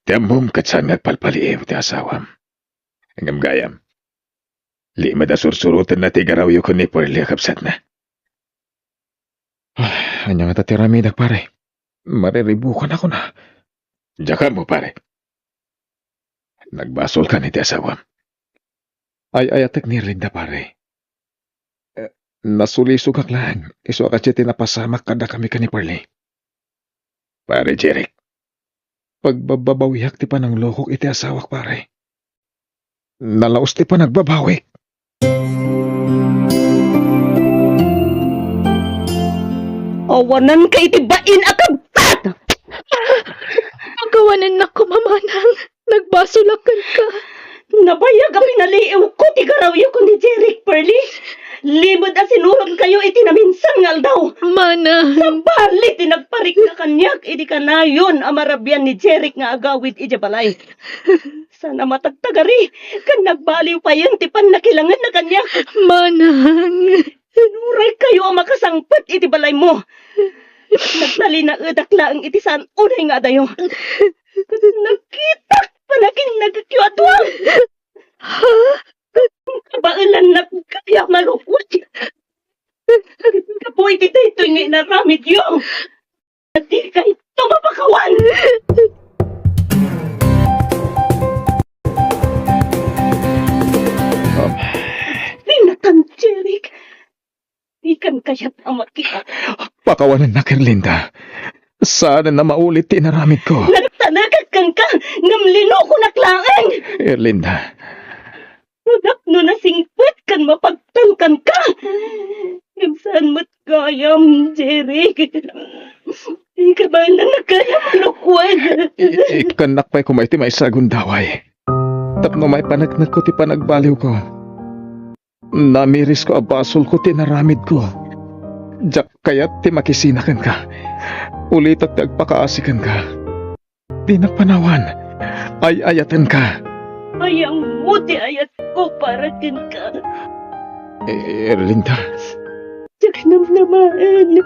Ti ammom ket saan nga agpalpaliiw ti asawam. Ngem gayam, limed a sursurotenna ti igarawyo ken ni Pearly a kabsatna. Ah, ania ngata ti aramidak, pare? Mariribukan ako na. Diak ammo, pare. Nagbasolkan iti asawam. Ay-ayatek ni Erlinda, pare. Eh, nasulisogak laeng, isu a kasdiay ti napasamak kadakami ken ni Pearly. Pare Jeric. Pagbababawiak ti pananglokok iti asawak, pare. Nalaus ti panagbabawik. Awananka iti bain a kabtat! Pakawanennak koma, manang. Nagbasolak kenka. Nabayag a pinaliiwko ti garawyo ken ni Jeric, Pearly. Limed a sinurotkayo iti naminsan nga aldaw. Manang. Sabali ti nagparikna kaniak idi kanayon a marabian ni Jeric nga agawid idiay balay. Saan a matagtagari, ken nagbaliw payen ti pannakilangenna kaniak. Manang. Sinuraykayo a makasangpet iti balaymo. Nagtalinaedak laeng iti saan unay nga adayo. Nakitak panakinnagekyo a dua. Ha? Kabaelannak gayam a lukuet. Gapu iti daytoy nga inaramidyo. Dikayto mapakawan! Dinatan, Jeric. Dikan kayat a makita. Pakawanennak, Erlinda. Saanen a maulit ti inaramidko. Nagtalekak kenka, ngem linukonak laeng. Erlinda. No napno nasingpet ken mapagtalkanka. Ngem saan met gayam, Jeric. Kabaelannak gayam a lukuet. E-, Kannak pay koma iti maysa a gundaway. Tapno maipaneknekko ti panagbaliwko. Namirisko a basolko ti naramidko. Diak kayat ti makisina kenka. Ulitek ti agpakaasi kenka. Dinak panawan. Ay-ayatenka. Ayatmo ti ayatko para kenka. Eh, Erlinda. Diak namnamaen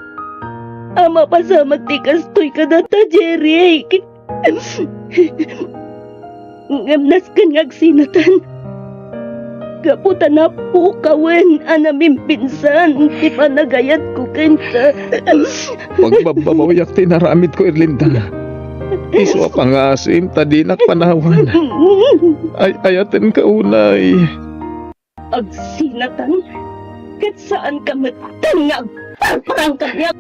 a mapasamak ti kastoy kadata, Jerry. Ngem nasken nga agsinatan. Gapu ta napukawen a namimpinsan ti panagayatko kenka. Pagbabbabawiak ti naramidko, Erlinda. Isu a pangaasim ta dinak panawan. Ay-ayatenka unay. Agsinatan? Ket saanka metten nga agparparang kaniak?